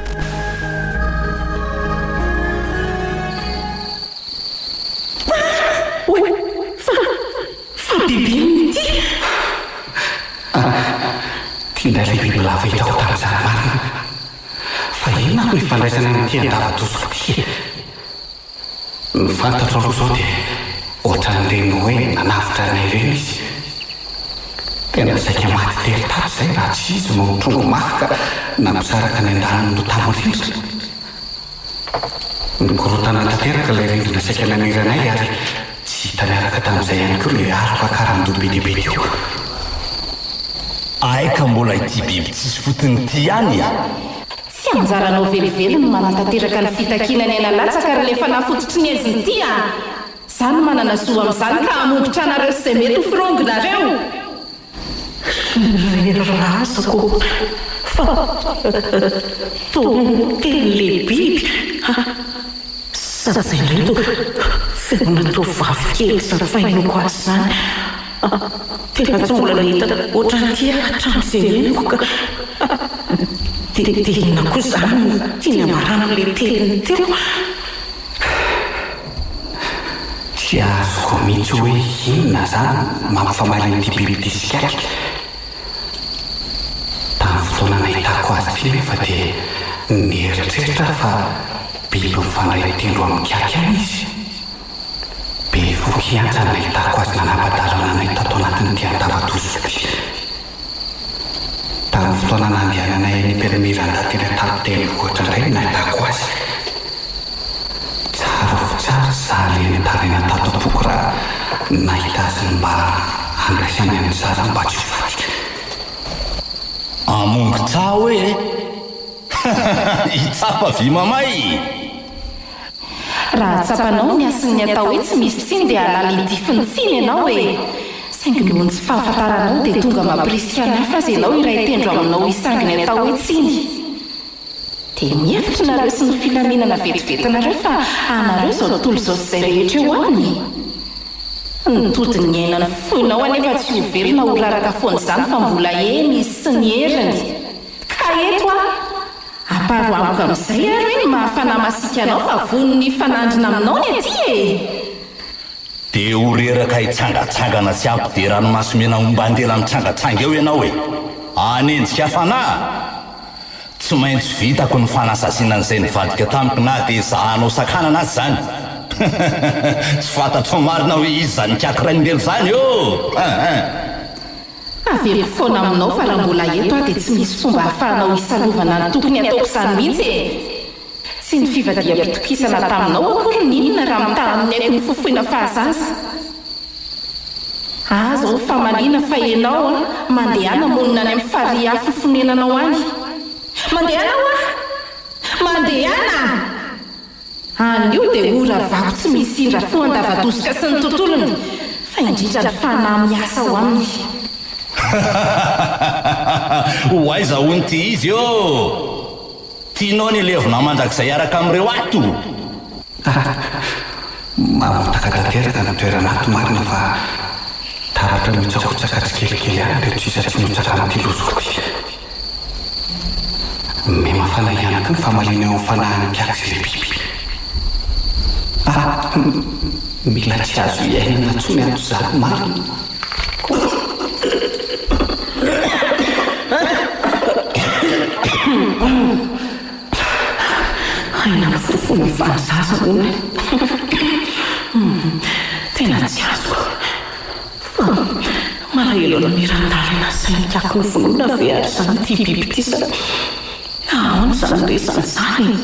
A: Oay! Fa, fa biby inona ity?
B: Ah, ity indray ilay bibilava hitako tamin'izany marina. Fa inona no ifandraisany amin'ity andava-dosiko ity e? Ny fantatro aloha izao dia ohatran'ireny hoe nanavotra anay ireny izy. Tena saika maty tery tato izay raha tsy izy no nitrongy mafy ka nampisaraka ny andaniny roa tamin'ny rindrina. Nikorontana tanteraka ilay rindrina saika nanery anay ary tsy hita niaraka tamin'izay ihany koa ilay aloka karandoha be dia be teo.
F: Hay ka mbola ity biby tsisy fotony ity ihany e!
E: Tsy anjaranao velively ny manatanteraka ny fitakiana ny aina latsaka ry le fanahy fototry ny haizina ity a! Za no manana zo amin'izany ka hamongotra anareo sy izay mety ho firongonareo!
A: Ry razako ô! Fa toa miteny le biby a! Sady izay indray toa feona tovovavy kely izany fahenoako azy izany a! Tena tsy mbola nahita ohatran'ity aho hatramin'izay niainako ka! Dia dia inona koa izany no tiany ambara amin'ilay teniny teo?
B: Tsy azoko mihitsy hoe inona izany mampifamaly an'ity biby ity sy ikaky. Tamin'ny fotoana nahitako azy ity nefa dia nieritreritra aho fa biby mifandray tendro amin'ikaky ihany izy. Bevoky ihany izany nahitako azy nanapa-dalana anay tato anatin'ity andava-dozoko ity. Tamin'ny fotoana nandehananay any Miranda teny an-tampon-tendrombohitra indray no nahitako azy. Tsarovy tsara za le nitaraina tato am-poko raha nahita azy ny mba handraisany an'ny zaza mba tsy ho faty.
F: Amongotsa hoe e! Hitsapa vy mamay!
E: Raha tsapanao ny hasin'ny atao hoe tsy misy tsiny dia halala hidify ny tsiny ianao e! Saingy noho ny tsy fahafantaranao dia tonga mampirisika ny hafa aza ianao hiray tendro aminao hisangy ny atao hoe tsiny. Dia mihevitra nareo sy ny filaminana vetivetinareo fa anareo izao tontolo izao sy izay rehetra eo aminy? Ny tody niainan'ny foinao anefa tsy ho velona ho raraka foana izany fa mbola eny izy sy ny heriny. Ka eto aho. Amparo amiko amin'izay ary hoe ny maha fanahy masiaka anao fa vonona hifanandrina aminao ny aty e!
F: Dia ho reraka hitsangatsangana tsy ampy dia ranomaso mena omban-dela mitsangatsanga eo ianao e! Hanenjika fanahy! Tsy maintsy vitako ny fanasaziana an'izay nivadika tamiko na dia zahanao sakanana aza izany! Tsy fantatrao marina hoe iza izany ikaky rainimbelo izany ô!
E: Averiko foana aminao fa raha mbola eto aho dia tsy misy fomba ahafahanao hisalovana ny tokony hataoko izany mihitsy e! Tsy ny fivadiham-pitokisana taminao akory ny inona raha mitaha amin'ny aiko nofofoina fahazaza. Aza ho famaliana fa ianao an, mandehana monina any amin'ny farihy afo fonenanao any. Mandehana hoa! Mandehana! Anio dia ora vako tsy misy indra fo andavadoska sy ny tontolony, fa indrindra ny fanahy miasa ao aminy.
F: Ho aiza hono ity izy ô? Tianao ny hilevina mandrakizay hiaraka amin'ireo ato?
B: Mamotaka tanteraka ny toerana ato marina fa tapitra mihotsakotsa tsikelikely ihany ireto sisa tsy mihotsaka amin'ity lozoko ity. Mihamafana ihany koa ny famaliana eo amin'ny fanahin'ny mpiaky sy ilay biby. Ah! Mila tsy azo iainana intsony ato izany marina.
A: Aina mifofo ny fahazaza hono e. Tena tsy azoko. Fa malahelo an'i Miranda ilay nasainy hikaky ny vonoina ve ary izany ity biby ity sa ahoana izany resany izany e?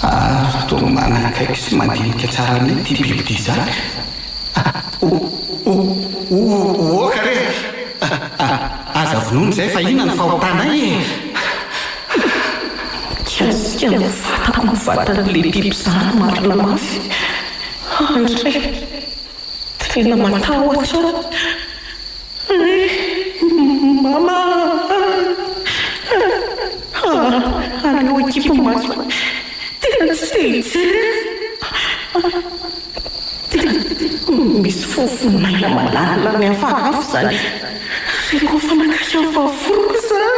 B: Ary toa manakaiky sy mandinika tsara anay ity biby ity izany. Oka re! Aza vonoina izay fa inona ny fahotanay e!
A: Mikasika ny vatako ny vatan'ilay biby izany marina mafy. Andry! Tena matahotra aho. Mama a! Aleo ekipa masoko. Tena tsy te hijery. Tena misy fofon'aina malalina mihafahafa izany. Reko mifanakaiky amin'ny fahafoloko izany.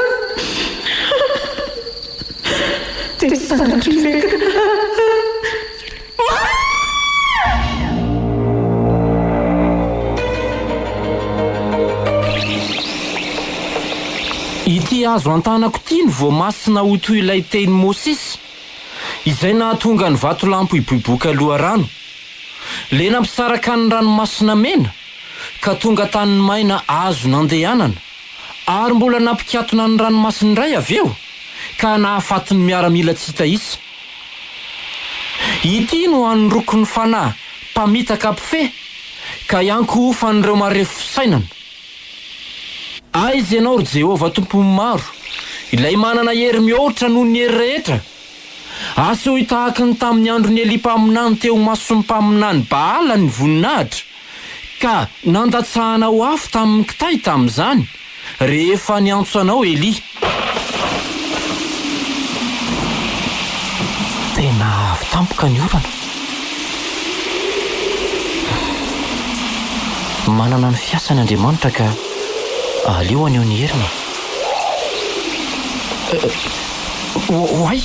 A: Dia tsy sanatria ve ka.
D: Ity hazo an-tanako ity no voamasina ho toy ilay tehin'i Mosesy, izay nahatonga ny vatolampy hiboiboika loharano. Ilay nampisaraka ny Ranomasina Mena, ka tonga tany maina azo nandehanana, ary mbola nampikatona ny ranomasina indray avy eo, ka nahafaty ny miaramila tsy hita isa. Ity no anondroko ny fanahy mpamitaka mpifehy, ka iankohofan'ireo marefo fisainana. Aiza ianao, ry Jehovah Tompon'ny maro, ilay manana hery mihoatra noho ny hery rehetra? Asehoy tahaka ny tamin'ny andron'i Elia mpaminany teo imason'ny mpaminany Baala ny voninahitra, ka nandatsahanao afo tamin'ny kitay tamin'izany. Rehefa niantso anao Elia. Tena avy tampoka ny orana. Manana ny fiasany Andriamanitra ka aleo haneho ny heriny e. Oay!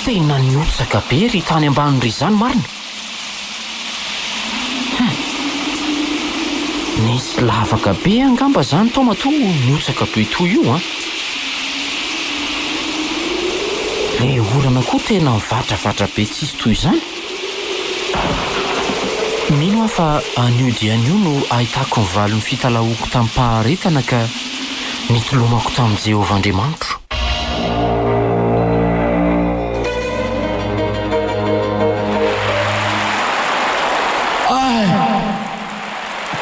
D: Tena nihotsaka be ry tany ambany ry izany marina. Hum! Nisy lavaka be angamba zany tao matoa nihotsaka be toy io an! Le orana koa tena mivatravatra be tsisy toy izany. Mino aho fa anio dia anio no ahitako ny valin'ny fitalahoako tamim-paharetana ka nitolomako tamin'i Jehovah Andriamanitro.
F: Ay!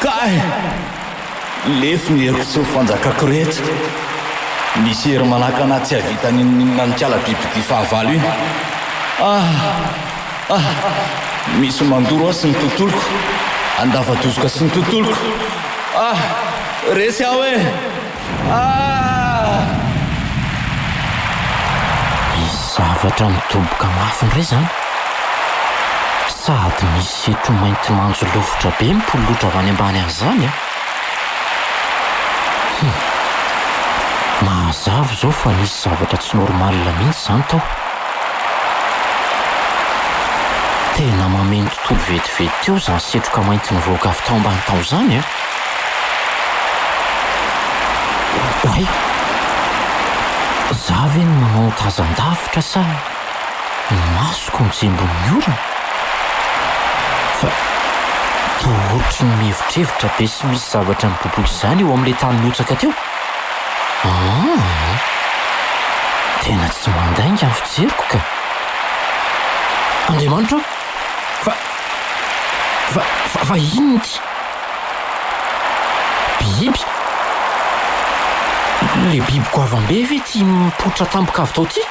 F: Kay! Lefy ny heriko sy ny fanjakako rehetra. Misy hery manakana ahy tsy hahavita n'inon'inona an'ikala bibidia fahavalo iny. Ah! Ah! Misy mandoro ahy sy ny tontoloko. Andava-dozoka sy ny tontoloko. Ah! Resy aho e! Ah!
D: Misy zavatra midoboka mafy indray izany. Sady misy setro mainty manjolofotra be mipololotra avy any ambany any izany an! Hum! Mazava izao fa nisy zavatra tsy normal mihitsy izany tao. Tena mameno tontolo vetivety teo izany setroka mainty nivoaka avy tao ambany tao izany an! Oay! Za ve no manao tazan-davitra sa ny masoko no jembon'ny orona? Fa toa ohatry ny mievotrevotra be sy misy zavatra miboiboika izany eo amin'ilay tany nihotsaka teo? Aa! Tena tsy mandainga ny fijeriko ka! Andriamanitra ô! Fa, fa, fa, fa inona ity? Biby? Le biby goavam-be ve ity mipoitra tampoka avy tao ity?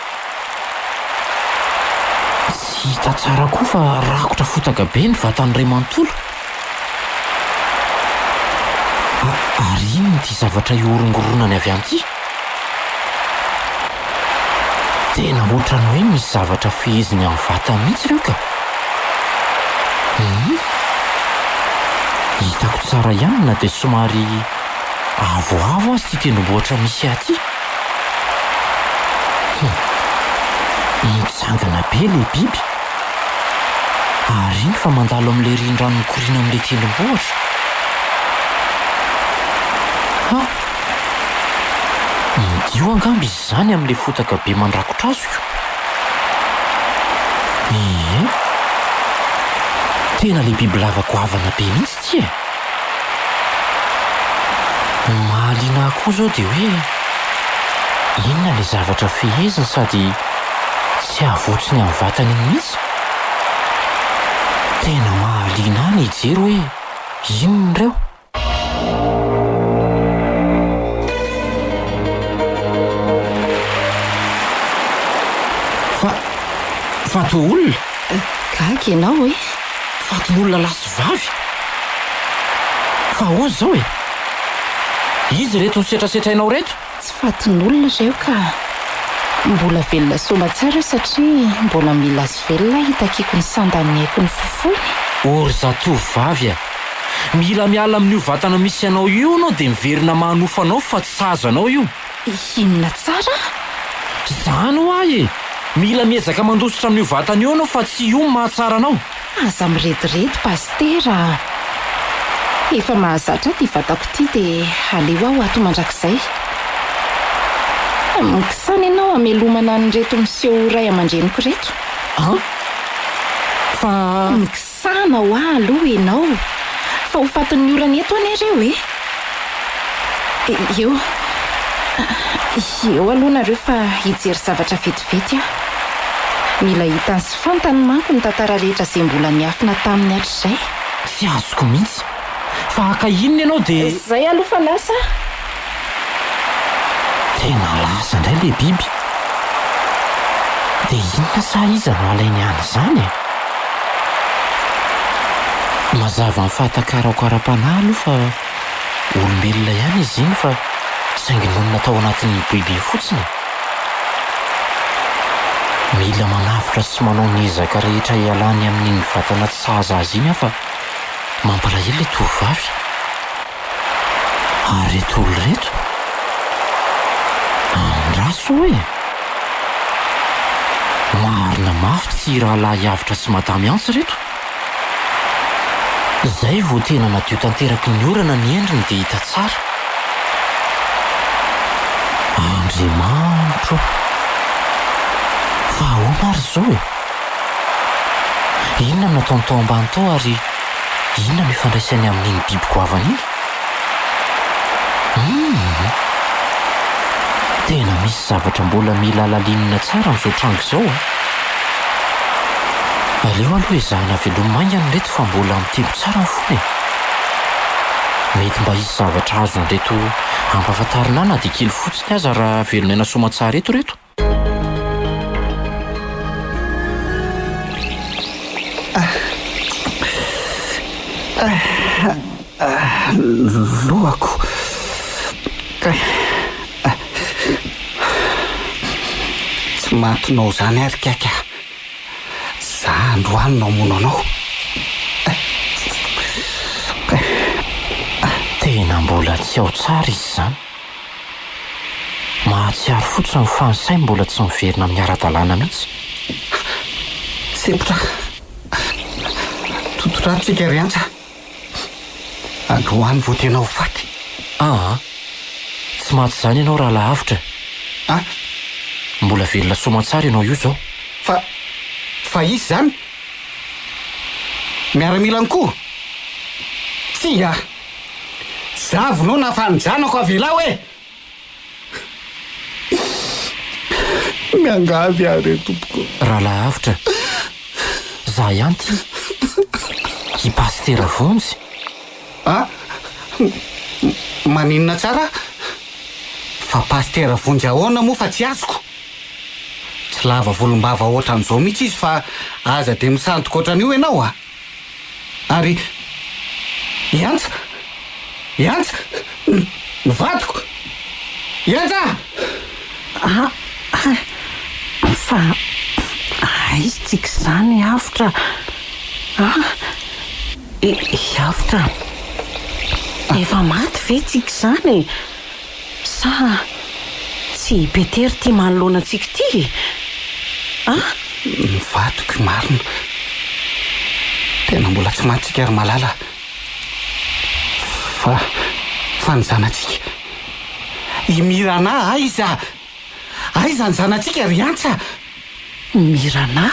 D: Tsy hita tsara koa fa rakotra fotaka be ny vatany iray manontolo. Ary inona ity zavatra ihorongoronany avy any ity? Tena ohatran'ny hoe misy zavatra feheziny amin'ny vatany mihitsy ireo ka! Hum! Hitako tsara ihany na dia somary avoavo aza ity tendrombohitra misy ahy ity. Hum! Mitsangana be ilay biby. Ary iny fa mandalo amin'ilay renirano mikoriana amin'ilay tendrombohitra. Ha! Midio angamba izy izany amin'ilay fotaka be mandrakotra azy ko. Ie. Tena ilay bibilava goavana be mihitsy ity e. Ny mahaliana ahy koa izao dia hoe inona ilay zavatra feheziny sady tsy avotsiny amin'ny vatany iny mihitsy? Tena mahaliana ahy ny hijery hoe inona ireo. Fa, fa toa olona?
E: Gaga ianao e!
D: Fatin'olona lahy sy vavy? Fa ahoana izao e? Iza ireto nosetrasetrainao ireto?
E: Tsy fatin'olona ireo ka. Mbola velona soamatsara ireo satria mbola mila azy velona aho hitakiako ny sandan'ny aiko ny fofony.
D: O ry zatovovavy a! Mila miala amin'io vatana misy anao io ianao dia miverina manofa anao fa tsy sahaza anao io.
E: Inona tsara?
D: Izany hoa e! Mila miezaka mandositra amin'io vatana io ianao fa tsy io no mahatsara anao.
E: Aza mirediredy Pasitera a! Efa mahazatra ahy ity vatako ity dia aleo aho ato mandrakizay. Mikisana ianao hamelomana an'ireto miseho ho ray aman-dreniko ireto.
D: An? Fa.
E: Mikisana ho ahy aloha ianao fa ho fatin'ny orana eto anie ireo e! Eo. Eo aloha nareo fa hijery zavatra vetivety aho. Mila hitany sy fantany manko ny tantara rehetra izay mbola niafina taminy hatrizay.
D: Tsy azoko mihitsy. Fa haka inona ianao dia.
E: Zay aloha fa lasa aho.
D: Tena lasa indray ilay biby. Dia inona sa iza no alainy any izany e? Mazava ny fahatakarako ara-panahy aloha fa. Olombelona ihany izy iny fa saingy nonina tao anatin'ny bohibe fotsiny e. Mila manavotra sy manao ny ezaka rehetra hialany amin'iny vatana tsy sahaza azy iny aho fa mampalahelo ilay tovovavy. Ary ireto olona ireto? Andraso e! Marina mafy tsy rahalahy Avotra sy Madame Antsa ireto? Izay vao tena nadio tanteraky ny orana ny endriny dia hita tsara. Andriamanitro ô! Fa ahoana ary izao e? Inona no nataony tao ambany tao ary inona no ifandraisany amin'iny biby goavana iny? Humm! Tena misy zavatra mbola mila halalinina tsara amin'izao tranga izao an! Aleo aloha ezahana velomina haingana ireto fa mbola mitempo tsara ny fony e! Mety mba hisy zavatra azon'ireto ampahafantarina ahy na dia kely fotsiny aza raha velon'aina soamantsara eto ireto.
B: Lohako. Tsy matinao izany ary ikaky a. Za androany no hamono anao.
D: Tena mbola tsy ao tsara izy izany. Mahatsiaro fotsiny fa ny sainy mbola tsy miverina amin'ny ara-dalàna mihitsy.
B: Sempotra. Tototra tsika ry Antsa. Androany vao tena ho faty.
D: Aa! Tsy maty izany ianao rahalahy Avotra e!
B: A!
D: Mbola velona soamantsara ianao io izao.
B: Fa, fa izy izany? Miaramilany koa? Tsia! Za vonoina fa ny zanako avelao e! Miangavy aho re tompoko.
D: Rahalahy Avotra, za ihany ty. I Pasitera Vonjy.
B: A! Maninona tsara? Fa Pasitera Vonjy ahoana moa fa tsy azoko? Tsy lava volombava ohatran'izao mihitsy izy fa aza dia misandoka ohatran'io ianao a! Ary i Antsa? I Antsa? Ny vadiko? I Antsa!
A: Ah, ah, fa aiza tsika izany Avotra ah? I Avotra, efa maty ve tsika izany e? Sa tsy i Petera ity manoloana antsika ity e? A?
B: Ny vadiko marina. Tena mbola tsy maty tsika ry Malala. Fa, fa ny zanatsika. I Mirana aiza? Aiza ny zanatsika ry Antsa?
A: Mirana?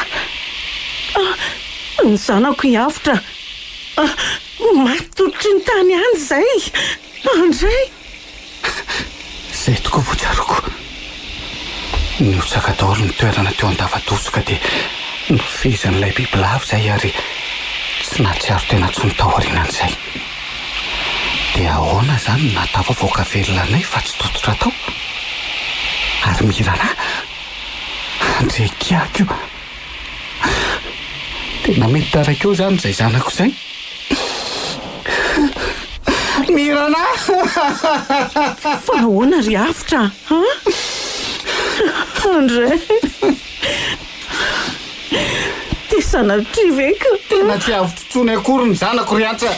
A: Ah, ny zanako i Avotra. Ah, maty tototry ny tany any izay. Andray!
B: Izay tokoa vao tsaroako. Nihotsaka daholo ny toerana teo Andavadoso ka dia nofehezin'ilay bibilava izay ary tsy nahatsiaro tena intsony taorianan'izay. Dia ahoana izany no nahatafavoaka velona anay fa tsy tototra tao? Ary miraharaha? Andry kiaka io! Tena mety taraiky eo izany izay zanako izay. Mirana!
A: Fa ahoana ry Avotra a? André! Dia sanatria ve ka.
B: Tena tsy avotra intsony akory ny zanako ry Antsa.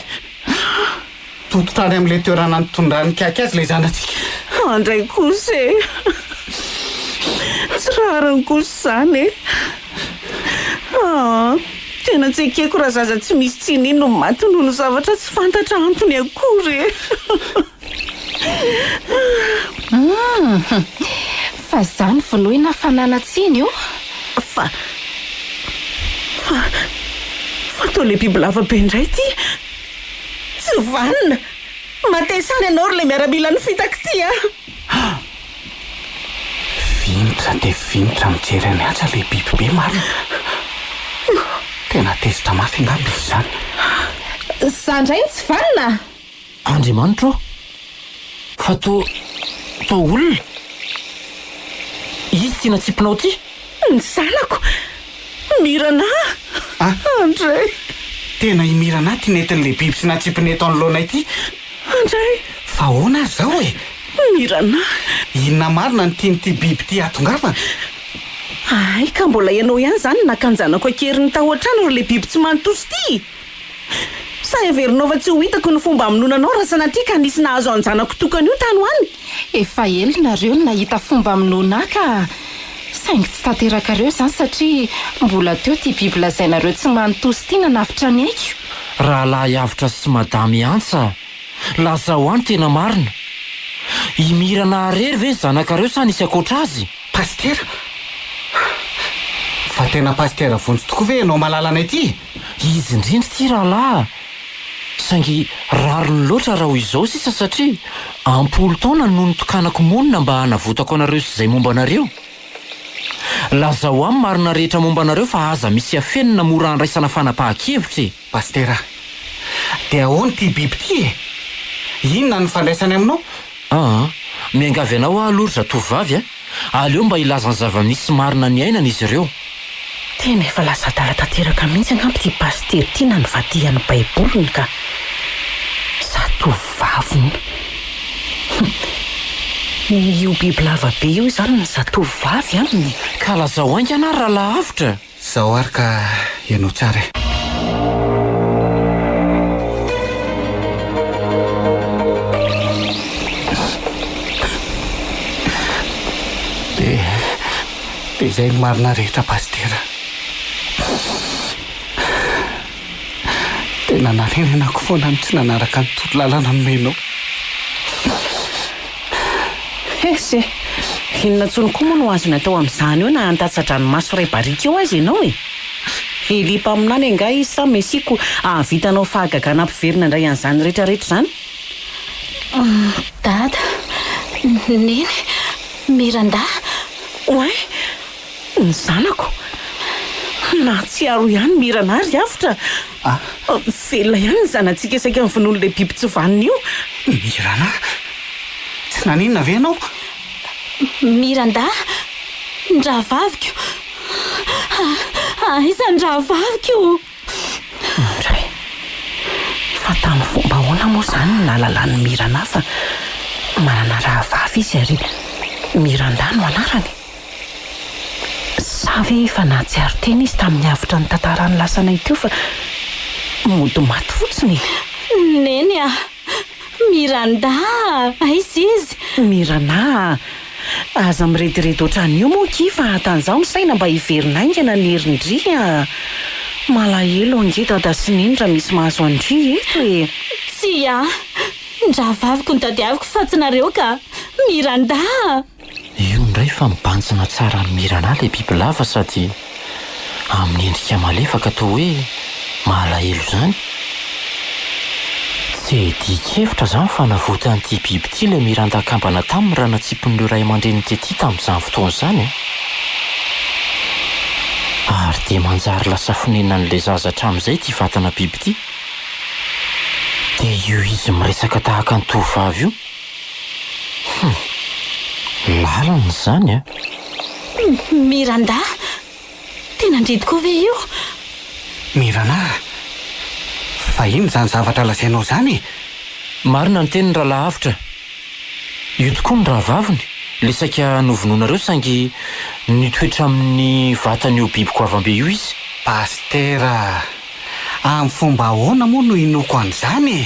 B: Tototra any amin'ilay toerana nitondran'i Kiaky azy ilay zanatsika.
A: Andray kosa e! Tsy rariny kosa izany e! Ah! Tena tsy ekeko raha zaza tsy misy tsiny iny no maty noho ny zavatra tsy fantatra antony akory e!
E: Hum! Fa zany vonoina fa nanan-tsiny o!
A: Fa. Fa. Fa toa ilay bibilava be indray ity! Tsy vanona! Matesa any ianao ry ilay miaramilan'ny fitaka ity a!
B: Vinitra dia vinitra mijery an'i Haja ilay biby be marina. Tena tezitra mafy angamba izy izany.
E: Za ndray no tsy vanona!
D: Andriamanitra ô! Fa toa, toa olona. Izy ity natsipinao ity?
A: Ny zanako! Mirana!
B: Ah!
A: Andray!
B: Tena i Mirana ity nentin'ilay biby sy natsipiny eto anoloana ity.
A: Andray!
B: Fa ahoana ary izao e?
A: Mirana.
B: Inona marina no tian'ity biby ity hahatongavana?
A: Hay ka mbola ianao ihany izany no naka an-janako an-keriny tao an-trano ry le biby tsy manontosy ity! Sa heverinao fa tsy ho hitako ny fomba hamonoana anao raha sanatria ka nisy nahazo an-janako tokana io tany ho any?
E: Efa ela nareo no nahita fomba hamonoana ahy ka! Saingy tsy tanterakareo izany satria mbola teo ity biby lazainareo tsy manontosy ity nanavotra ny aiko.
D: Rahalahy Avotra sy Madame Antsa, lazao ahy ny tena marina. I Mirana irery ve ny zanakareo sa nisy ankoatra azy?
B: Pasitera? Fa tena Pasitera Vonjy tokoa ve ianao malalanay ity e?
D: Izy indrindra ity rahalahy a! Saingy rariny loatra raha ho izao sisa satria am-polo taona no nitokanako monina mba hanavotako anareo sy izay momba anareo. Lazao ahy ny marina rehetra momba anareo fa aza misy afenina mora handraisana fanapahan-kevitra e!
B: Pasitera, dia ahoana ity biby ity e? Inona no ifandraisany aminao?
D: Aa, miangavy anao aho aloha ry zatovovavy a! Aleo mba hilaza ny zava-misy marina niainana izy ireo.
A: Tena efa lasa adala tanteraka mihitsy angamba ity pasitera ity na nivadihany baiboliny ka. Zatovovavy hono. Hum. Io bibilava be io izany ny zatovovavy aminy.
D: Ka lazao haingana ary rahalahy Avotra!
B: Zao ary ka henoy tsara e. Dia dia izay ny marina rehetra Pasitera. Tena nanenenako foana ny tsy nanaraka ny torolalana nomenao.
A: Hesy e! Inona intsony koa moa no azony atao amin'izany eo na handatsa-dranomaso iray barika eo aza ianao e? Elia mpaminany angaha izy sa Mesia ko hahavita hanao fahagagana hampiverina indray an'izany rehetrarehetra izany?
C: Dada, Neny, Miranda.
A: Oay! Ny zanako! Nahatsiaro ihany Mirana ry Avotra! Velona ihany ny zanatsika saika novonoin'ilay biby tsy vanona io!
B: Mirana! Tsy naninona ve ianao?
C: Miranda! Ny rahavaviko! Aiza ny rahavaviko?
A: Indray! Fa tamin'ny fomba ahoana moa izany no nahalalan'i Mirana fa manana rahavavy izy ary Miranda no anarany? Sa ve efa nahatsiaro tena izy tamin'ny avotra ny tantaran'ny lasanay teo fa mody maty fotsiny e?
C: Neny a! Miranda a! Aiza izy?
A: Mirana a! Aza mirediredy ohatran'io moa akia fa hatanjaho ny saina mba hiverina haingana ny herin-dry a! Malahelo ange dada sy neny raha misy mahazo an-dry eto e!
C: Tsia! Ny rahavaviko no tadiaviko fa tsy nareo ka! Miranda a!
D: Io indray fa mibanjina tsara an'i Mirana ilay bibilava sady amin'ny endrika malefaka toa hoe mahalahelo izany. Tsy iadian-kevitra izany fa navotan'ity biby ity ilay Miranda kambana taminy raha natsipin'ireo ray aman-dreniny tety tamin'izany fotoana izany. Ary dia manjary lasa fonenan'ilay zaza hatramin'izay ity vatana biby ity. Dia io izy miresaka tahaka ny tovovavy io. Hum! Lalina izany a!
C: Miranda! Tena ndry tokoa ve io?
B: Mirana! Fa inona izany zavatra lazainao izany e?
D: Marina ny teniny Rahalahy Avotra. Io tokoa ny rahavaviny, ilay saika novonoinareo saingy nitoetra amin'ny vatan'io biby goavam-be io izy.
B: Pasitera! Amin'ny fomba ahoana moa no hinoako an'izany e?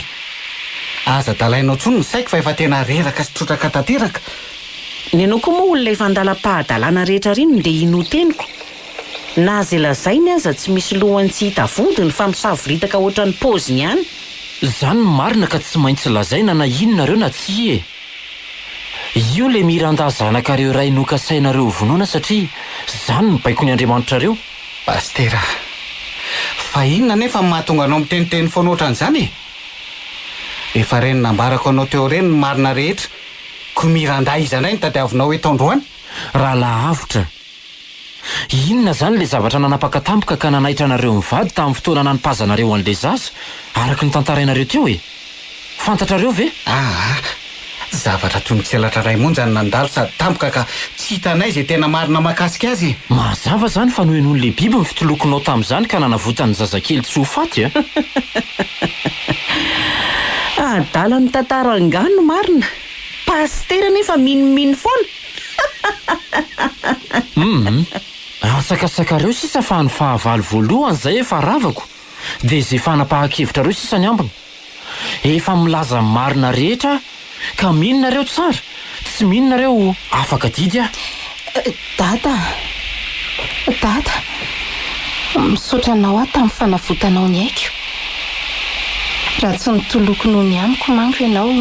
B: Aza adalainao intsony ny saiko fa efa tena reraka sy trotraka tanteraka.
A: Ny anao koa moa olona efa andalam-pahadalana rehetra ireny no ndeha hinoa teniko. Na izay lazainy aza tsy misy lohany tsy hita vodiny fa misavoritaka ohatran'ny paoziny ihany.
D: Zany ny marina ka tsy maintsy lazaina na hino nareo na tsia e! Io le Miranda zanakareo iray nokasainareo ho vonoina satria zany no baikon'i Andriamanitrareo.
B: Pasitera, Fa inona anefa no mahatonga anao miteniteny foana ohatran'izany e? Efa ireny nambarako anao teo ireny ny marina rehetra, koa Miranda iza indray no tadiavinao eto androany?
D: Rahalahy Avotra, Inona izany ilay zavatra nanapaka tampoka ka nanaitra anareo mivady tamin'ny fotoana nanipazanareo an'ilay zaza, araka ny tantarainareo teo e? Fantatrareo ve?
B: Aa! Zavatra toy ny tselatra iray monja no nandalo sady tampoka ka tsy hitanay izay tena marina mahakasika azy e!
D: Mazava izany fa nohenoin'ilay biby ny fitolokonao tamin'izany ka nanavotany ny zazakely tsy ho faty a!
A: Adala mitantara angano marina. Pasitera nefa minomino foana.
D: Humm. Asakasakareo sisa fa ny fahavalo voalohany zay efa ravako dia ze fanapahan-kevitrareo sisa ny ambiny. Efa milaza ny marina rehetra aho ka mino nareo tsara, tsy mino nareo afaka didy aho.
E: Dada a! Dada! Misaotra anao aho tamin'ny fanavotanao ny aiko. Raha tsy nitoloko noho ny amiko manko ianao,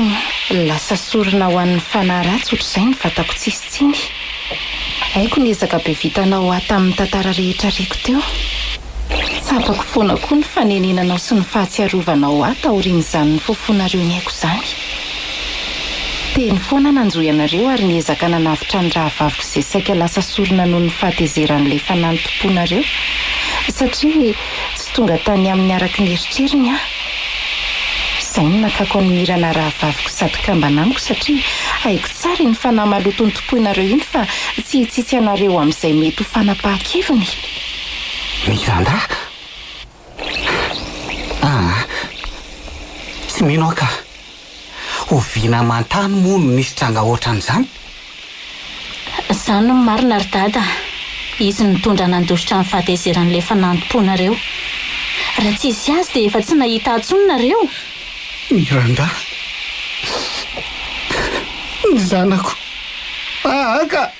E: lasa sorona ho an'ny fanahy ratsy ohatr'izay ny vatako tsisy tsiny. Haiko ny ezaka be vitanao ho ahy tamin'ny tantara rehetra reko teo. Tsapako foana koa ny fanenenanao sy ny fahatsiarovanao ahy taorian'izany nifofoanareo ny aiko izany. Teny foana nanjohy anareo ary niezaka nanavotra ny rahavaviko izay saika lasa sorona noho ny fahatezeran'ilay fanahy nitompoanareo satria tsy tonga tany aminy araka ny eritreriny aho. Izay no nakako an'i Mirana rahavaviko sady kambana amiko satria haiko tsara iny fanahy maloto nitompoinareo iny fa tsy hitsitsy anareo amin'izay mety ho fanapahan-keviny.
B: Miranda aa! Tsy mino aho ka! Oviana aman-tany moa no nisy tranga ohatran'izany?
C: Izany no marina ry Dada a! Izy no nitondra nandositra ny fahatezeran'ilay fanantim-ponareo. Raha tsisy azy dia efa tsy nahita ahy intsony nareo!
B: Miranda, Ny zanako. Aa ka!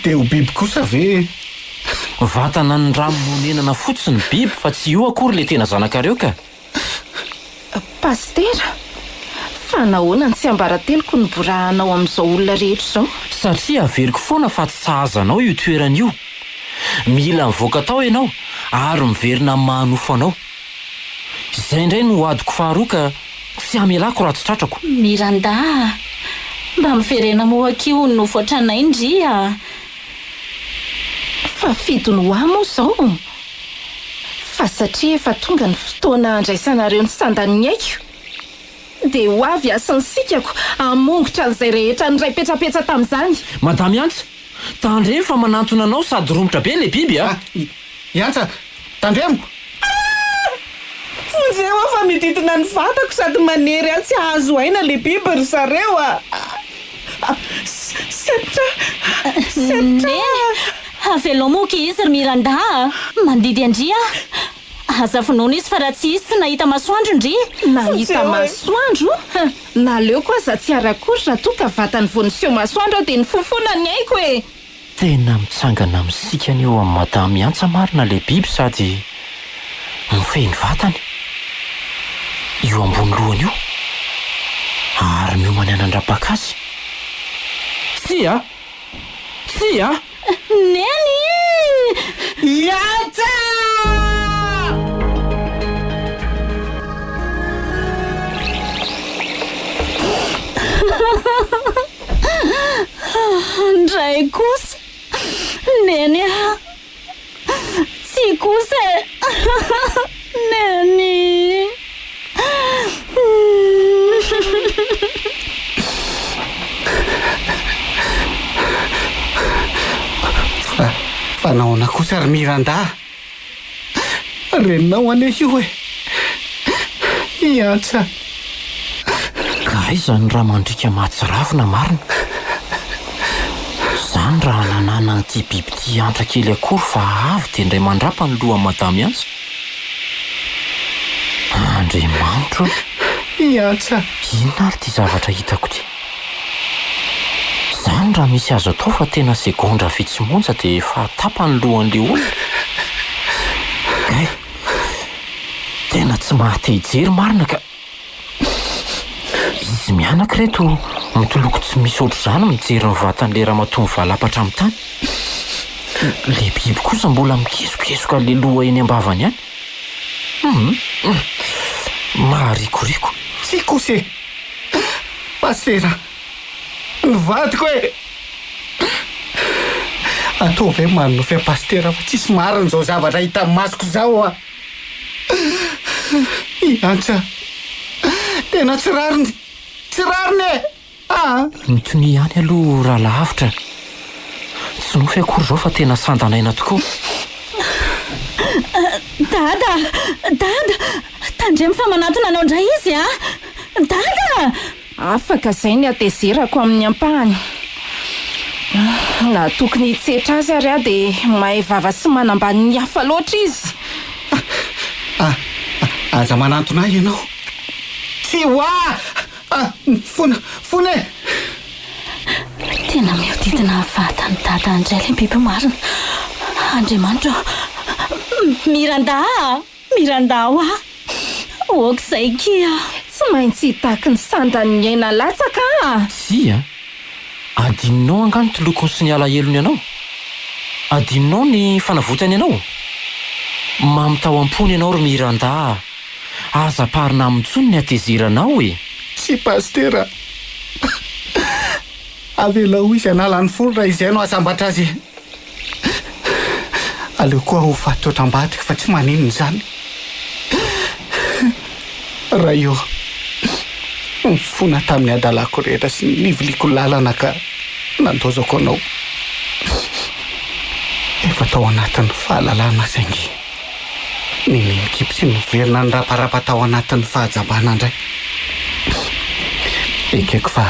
B: Dia ho biby kosa ve?
D: Vatana ny rano nonenana fotsiny biby fa tsy io akory le tena zanakareo ka!
E: Pasitera, fa nahoana ny tsiambarateloko no borahanao amin'izao olona rehetra izao?
D: Satria averiko foana fa tsy sahaza anao io toerana io. Mila mivoaka tao ianao ary miverina amin'ny maha nofo anao. Izay indray no adiko faharoa ka tsy hamelako raha tsy tratrako.
C: Miranda a! Mba miverena moa akia ho nofo hatranainy ry a!
E: Fa fidiny ho ahy moa izao? Fa satria efa tonga ny fotoana handraisanareo ny sandan'ny aiko, dia ho avy aho sy ny sikako hamongotra an'izay rehetra niray petsapetsa tamin'izany.
D: Madame Antsa, tandremo fa manantona anao sady romotra be ilay biby a!
B: I Antsa, tandremo!
A: Vonjeo aho fa mididina ny vatako sady manery ahy tsy hahazo aina ilay biby ry zareo a! Sempotra! Sempotra!
C: Neny! Avelao moa ky izy ry Miranda a! Mandidy an-dry aho! Aza vonoina izy fa raha tsy izy tsy nahita masoandro ndry!
E: Nahita masoandro? Naleoko aza tsy ara-akory raha toa ka vatany vao niseho masoandro aho dia nifofona ny aiko e!
D: Tena mitsangana misikana eo amin'i Madame Antsa marina ilay biby sady mifehy ny vatany io ambony lohany io ary miomana hanandrapaka azy. Tsia! Tsia!
C: Neny!
A: Iantsa!
C: Ndray kosa! Neny a! Tsia kosa e! Neny!
B: Fa, fa nahoana kosa ry Miranda a? Reninao anie io e! Hiantsa.
D: Ka aiza ny ra mandriaka mahatsiravina marina? Zany raha nananan'ity biby ity antra kely akory fa avy dia indray mandrapa ny lohan'i Madame Antsa. Andriamanitro ô!
B: Hiantsa.
D: Inona ary ity zavatra hitako ity? Zany raha misy azo atao fa tena segondra vitsy monja dia efa tapany ny lohan'le olona. Kay! Tena tsy maha te hijery marina ka! Izy mianaka ireto mitoloko tsy misy ohatr'izany mijery ny vatan'le ramatoa mivalapatra amin'ny tany. Le biby kosa mbola mikesokesoka le loha eny am-bavany ihany. Hum! Maharikoriko.
B: Tsia kosa e! Pasitera, ny vadiko e! Ataovy hoe manonofy an'i Pasitera fa tsisy marina izao zavatra hitan'ny masoko izao a! I Antsa, tena tsy rariny, tsy rariny e! Aa!
D: Mitonia ihany aloha Ralavitra. Tsy nofy akory izao fa tena sandan'aina tokoa.
C: Dada! Dada! Tandremo fa manantona anao indray izy a! Dada!
E: Afaka izay ny hatezerako amin'ny ampahany. Na tokony hitsetra azy ary aho dia mahay vava sy manambany ny hafa loatra izy.
B: Ah, aza manantona ahy ianao. Tsy ho ah! Ah, mifona, mifona e!
C: Tena mihodidina ny vatan'i Dada indray ilay biby marina. Andriamanitra ô! Miranda a! Miranda hoa! Aok'izay kia!
E: Tsy maintsy hitaky ny sandan'ny aina latsaka a!
D: Tsia! Adinonao angaha ny tolokony sy ny alahelony anao? Adinonao ny fanavotany anao? Mamy tao am-pony ianao ry Miranda a! Aza amparina aminy intsony ny hatezeranao e!
B: Tsia Pasitera a! Avelao izy hanala ny fony raha izay no hahasambatra azy e! Aleo koa ho faty ohatram-badiko fa tsy maninona izany. Ray ô, nifona tamin'ny hadalako rehetra sy ny niviliako lalana ka nandaozako Anao. Efa tao anatin'ny fahalalana aho saingy niniha nikipy sy niverina niraparapa tao anatin'ny fahajambana indray. Ekeko fa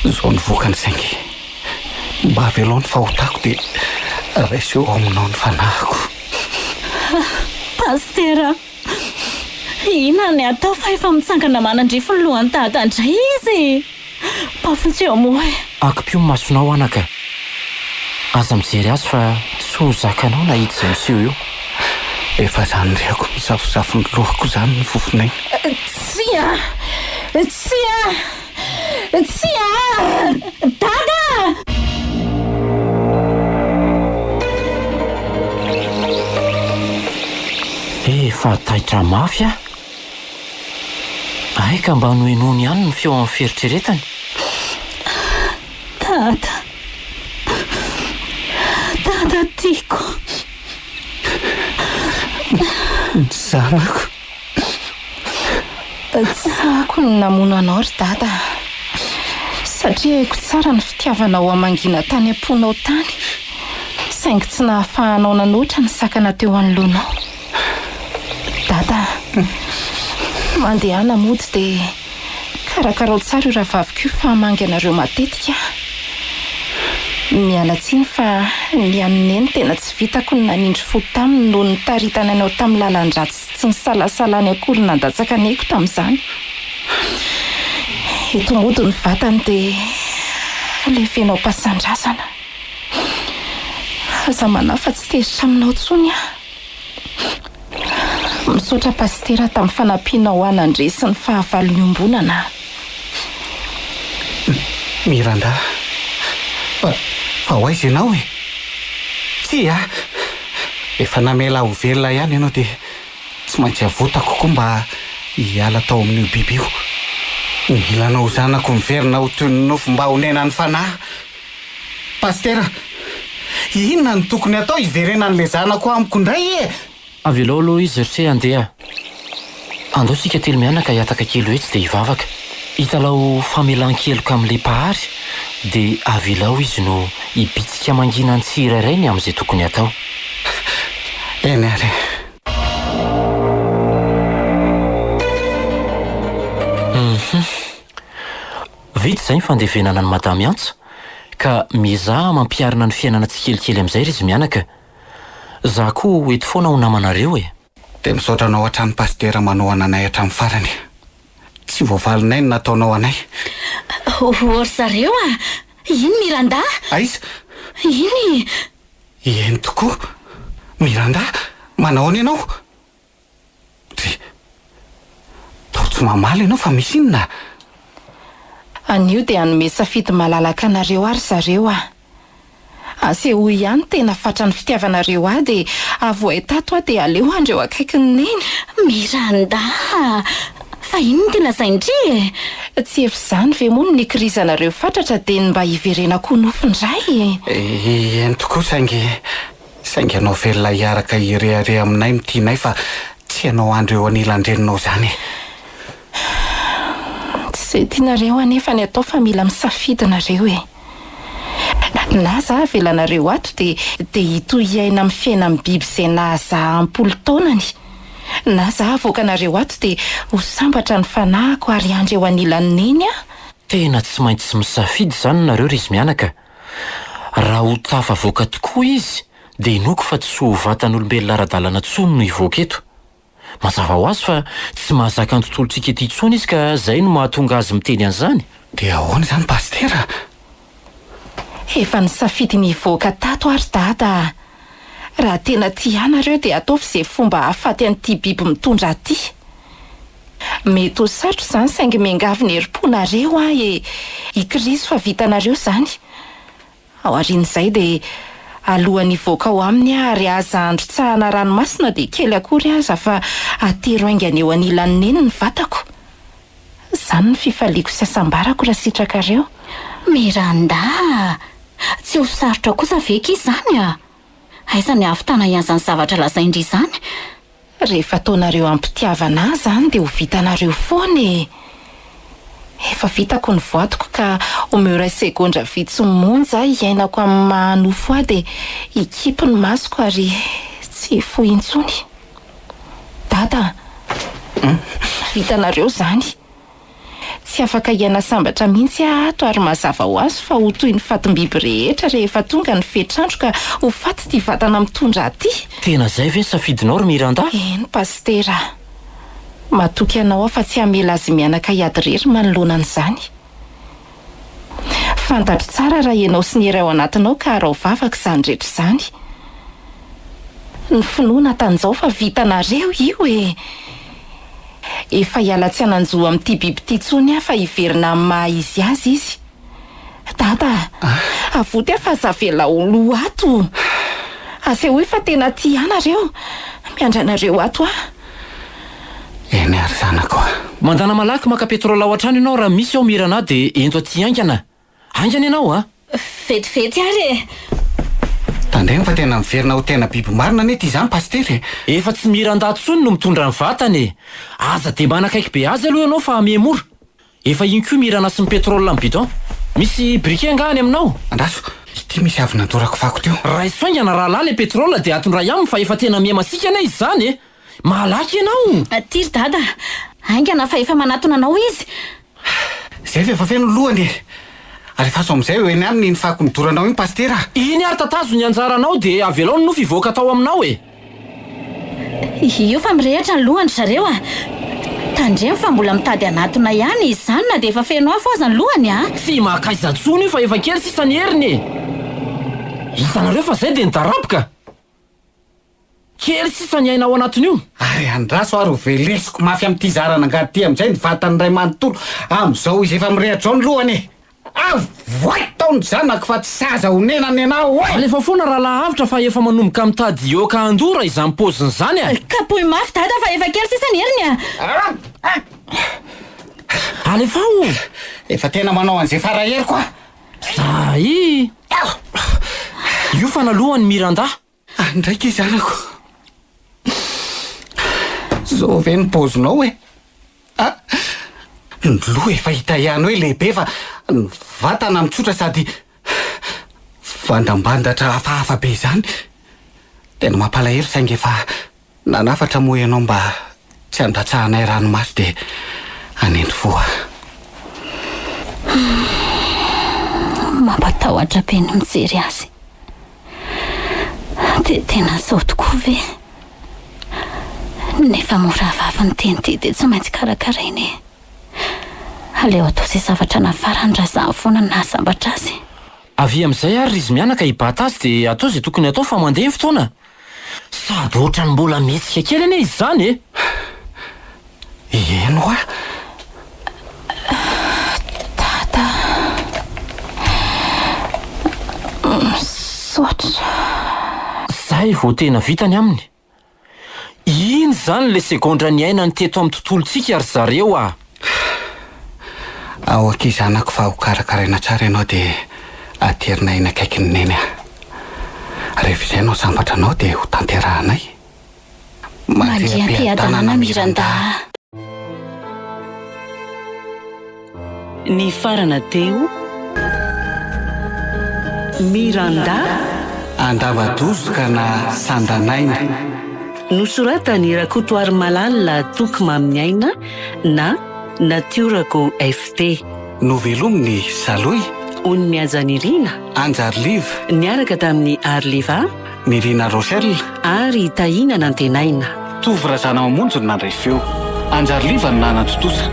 B: izao ny vokany saingy mba avelao ny fahotako dia raiso eo aminao ny fanahiko.
C: Pasitera, inona ny atao fa efa mitsangana manandrify ny lohan'i Dada indray izy e! Mba vonjeo moa e!
D: Akipio ny masonao anaka. Aza mijery azy fa tsy ho zakanao na hita izay miseho eo.
B: Efa zany rehako misafosafo ny lohako zany ny fofon'aina.
E: Tsia! Tsia! Tsia!
C: Dada!
D: Efa taitra mafy aho. Hay ka mba nohenoiny ihany ny feo amin'ny fieritreretany.
C: Dada. Dada tiako.
B: Ny zanako.
E: Tsy sahako ny namono anao ry Dada a! Satria haiko tsara ny fitiavanao hamangiana tany am-ponao tany, saingy tsy nahafahanao nanoatra ny sakana teo anoloanao. Dada a! Mandehana mody dia Karakarao tsara io rahavaviko io fa hamangy anareo matetika aho. Miala tsiny fa ny an'i Neny tena tsy vitako ny nanindry fo taminy noho ny nitaritany anao tamin'ny lalan-dratsy sy tsy nisalasalany akory nandatsaka ny aiko tamin'izany. Eto mody ny vatany dia lefenao am-pasan-drazana. Aza manahy fa tsy tezitra aminao intsony aho. Misaotra Pasitera tamin'ny fanampianao ahy nandresy ny fahavalo niombonana.
B: Miranda, fa fa ho aiza ianao e? Tsia, efa namela ahy ho velona ihany ianao dia tsy maintsy avotako koa mba hiala tao amin'io biby io. Mila anao ho zanako miverina ho toy ny nofo mba honenan'ny fanahy. Pasitera, inona no tokony atao hiverenan'ilay zanako amiko indray e?
D: Avelao aloha izy ry se handeha. Andao isika telomianaka hihataka kely ho etsy dia hivavaka. Hitalaho famelan-keloka amin'ilay Mpahary dia avelao izy no hibitsika mangina ny tsirairay ny amin'izay tokony hatao.
B: Eny ary e.
D: Hum. Vita izay ny fandevenana an'i Madame Antsa ka miezaha mampiharina ny fiainana tsikelikely amin'izay ry izy mianaka. Za koa ho eto foana ho namanareo e!
B: Dia misaotra anao hatrany Pasitera manohana anay hatramin'ny farany. Tsy voavalinay ny nataonao anay.
C: Ô ry zareo a! Iny Miranda!
B: Aiza?
C: Iny!
B: Eny tokoa! Miranda, manahoana ianao? Dry. Toa tsy mamaly ianao fa misy inona?
E: Anio dia hanome safidy malalaka anareo aho ry zareo a! Asehoy ihany tena fatran'ny fitiavanareo ahy dia avohay tato aho dia aleo handry eo akaikin'i Neny.
C: Miranda a! Fa inona ity lazain-dry e?
E: Tsy efa izany ve moa no nikirizanareo fatratra dia ny mba hiverenako ho nofy indray e?
B: Eny tokoa saingy Saingy ianao velona hiaraka hirehareha aminay no tianay fa tsy ianao andry eo anilan-dreninao izany e!
E: Tsy izay tianareo anefa ny atao fa mila misafidy nareo e! Na za avelanareo ato dia dia hitohy hiaina amin'ny fiainan'ny biby izay nahazaha am-polo taonany. Na za avoakanareo ato dia ho sambatra ny fanahiko ary hiandry eo anilan'i Neny aho.
D: Tena tsy maintsy misafidy izany nareo ry izy mianaka. Raha ho tafavoaka tokoa izy dia inoako fa tsy ho vatan'olombelona ara-dalana intsony no hivoaka eto. Mazava ho azy fa tsy mahazaka ny tontolontsika ety intsony izy ka zay no mahatonga azy miteny an'izany.
B: Dia ahoana izany Pasitera?
E: Efa nisafidy ny hivoaka tato aho ry Dada a! Raha tena tia ahy nareo dia ataovy izay fomba hahafaty an'ity biby mitondra ahy ity. Mety ho sarotra izany saingy miangavy ny herim-ponareo aho e! Ikirizo fa vitanareo izany. Aorian'izay dia alohan'ny hivoaka ao aminy aho ary aza androtsahana ranomasina dia kely akory aza fa atero haingana eo anilan'i Neny ny vatako. Izany ny fifaliako sy hasambarako raha sitrakareo.
C: Miranda a! Tsy ho sarotra kosa ve akia izany a? Aiza ny hahavitana an'izany zavatra lazain-dry izany?
E: Rehefa ataonareo am-pitiavana ahy izany dia ho vitanareo foana e! Efa vitako ny voadiko ka omeo iray segondra vitsy monja hiainako amin'ny maha nofo ahy dia hikipy ny masoko ary tsy hifoha intsony. Dada a! Vitanareo izany. Tsy afaka hiaina sambatra mihitsy aho ato ary mazava ho azy fa ho toy ny fatim-biby rehetra rehefa tonga ny fetr'andro ka ho faty ity vatana mitondra ahy ity.
D: Tena izay ve ny safidinao ry Miranda?
E: Eny Pasitera a! Matoky anao aho fa tsy hamela azy mianaka hiady irery manoloana an'izany. Fantatro tsara raha ianao sy ny hery ao anatinao ka araho vavaka izany rehetra izany. Ny finoana tanjao fa vitanareo io e! Efa hiala tsy hanan-jo amin'ity biby ity intsony aho fa hiverina amin'ny maha izy azy izy. Dada a! Avoty aho fa aza avela ho lo ato! Asehoy fa tena tia ahy nareo! Miandry anareo ato aho.
B: Eny ary zanako a!
D: Mandana malaky maka pétrole ao an-trano ianao raha misy ao Mirana dia ento aty haingana! Haingana ianao a!
C: Vetivety ary e!
B: Tandremo fa tena miverina ho tena biby marina anie ity izany Pasitera e!
D: Efa tsy Miranda intsony no mitondra ny vatany e! Aza dia manakaiky be azy aloha ianao fa mihemora! Efa iny koa Mirana sy ny pétrole amin'ny bidon! Misy briquet angaha any aminao?
B: Andraso, ity misy avy nandorako fako teo.
D: Raiso haingana rahalahy ilay pétrole dia atondray aminy fa efa tena miha-masiaka anie izy izany e! Malaky ianao!
C: Aty ry dada a! Haingana fa efa manatona anao izy!
B: Zay fa efa feno ny lohany e! Alefaso amin'izay ho eny aminy iny fako nodoranao iny Pasitera a!
D: Iny ary tatazo ny anjaranao dia avelao ny nofy hivoaka tao aminao e!
C: Io fa mirehitra ny lohany ry zareo a! Tandremo fa mbola mitady hanatona ihany izy izany na dia efa feno afo aza ny lohany a!
D: Tsy makaiza intsony io fa efa kely sisa ny heriny e! Hitanareo fa zay dia nidaraboka! Kely sisa ny aina ao anatin'io.
B: Ary andraso ary ho velesiko mafy amin'ity zaran'angady ity amin'izay ny vatany iray manontolo amin'izao izy efa mirehatra izao ny lohany e! Avoay tao ny zanako fa tsy saza onena nenao e!
D: Alefa foana rahalahy Avotra fa efa manomboka mitady hihoaka handora izany paoziny izany a!
C: Kapohy mafy dada fa efa kely sisa ny heriny
B: a!
D: Alefao!
B: Efa tena manao an'izay fara heriko aho!
D: Zay! Io fa nalohan'i Miranda.
B: Any ndraiky izy anako. Zao ve ny paozinao e? Ah! Ny loha efa hita ihany hoe lehibe fa ny vatana mitsotra sady vandambandatra hafahafa be izany. Tena mampalahelo saingy efa Nanafatra moa ianao mba tsy handatsahanay ranomaso dia hanendry fo aho.
C: Mampatahotra be ny mijery azy. Dia tena izao tokoa ve? Nefa moa rahavavy niteny ity dia tsy maintsy karakaraina e. Aleo atao izay zavatra nafarany raha izany foana no nahasambatra azy.
D: Avia amin'izay ary ry izy mianaka hibata azy dia atao izay tokony hatao fa mandeha ny fotoana. Sady ohatran'ny mbola mihetsika kely anie izy izany e!
B: Eny hoa!
E: Dada a! Misaotra.
D: Zay vao tena vita ny aminy. Iny izany ilay segondra niainany teto amin'ny tontolontsika ry zareo a!
B: Ao akia zanako fa ho karakaraina tsara ianao dia aterina eny akaikin'i Neny aho. Rehefa izay no sambatra anao dia ho tanterahanay.
C: Mandria am-piadanana Miranda a!
A: Nifarana teo Miranda.
B: Andavadozoka na Sandanaina.
A: Nosoratan'i Rakotoarimalala Toky Maminiaina na Natiorako FT.
B: Novelomin'i Salohy.
A: Onimihaja Nirina.
B: Anja Arliva.
A: Niaraka tamin'i Arliva.
B: Nirina Rochelle.
A: Ary Tahiana Nantenaina.
B: Tovo Razanamamonjy no nandray feo. Anja Arliva no nanatontosa.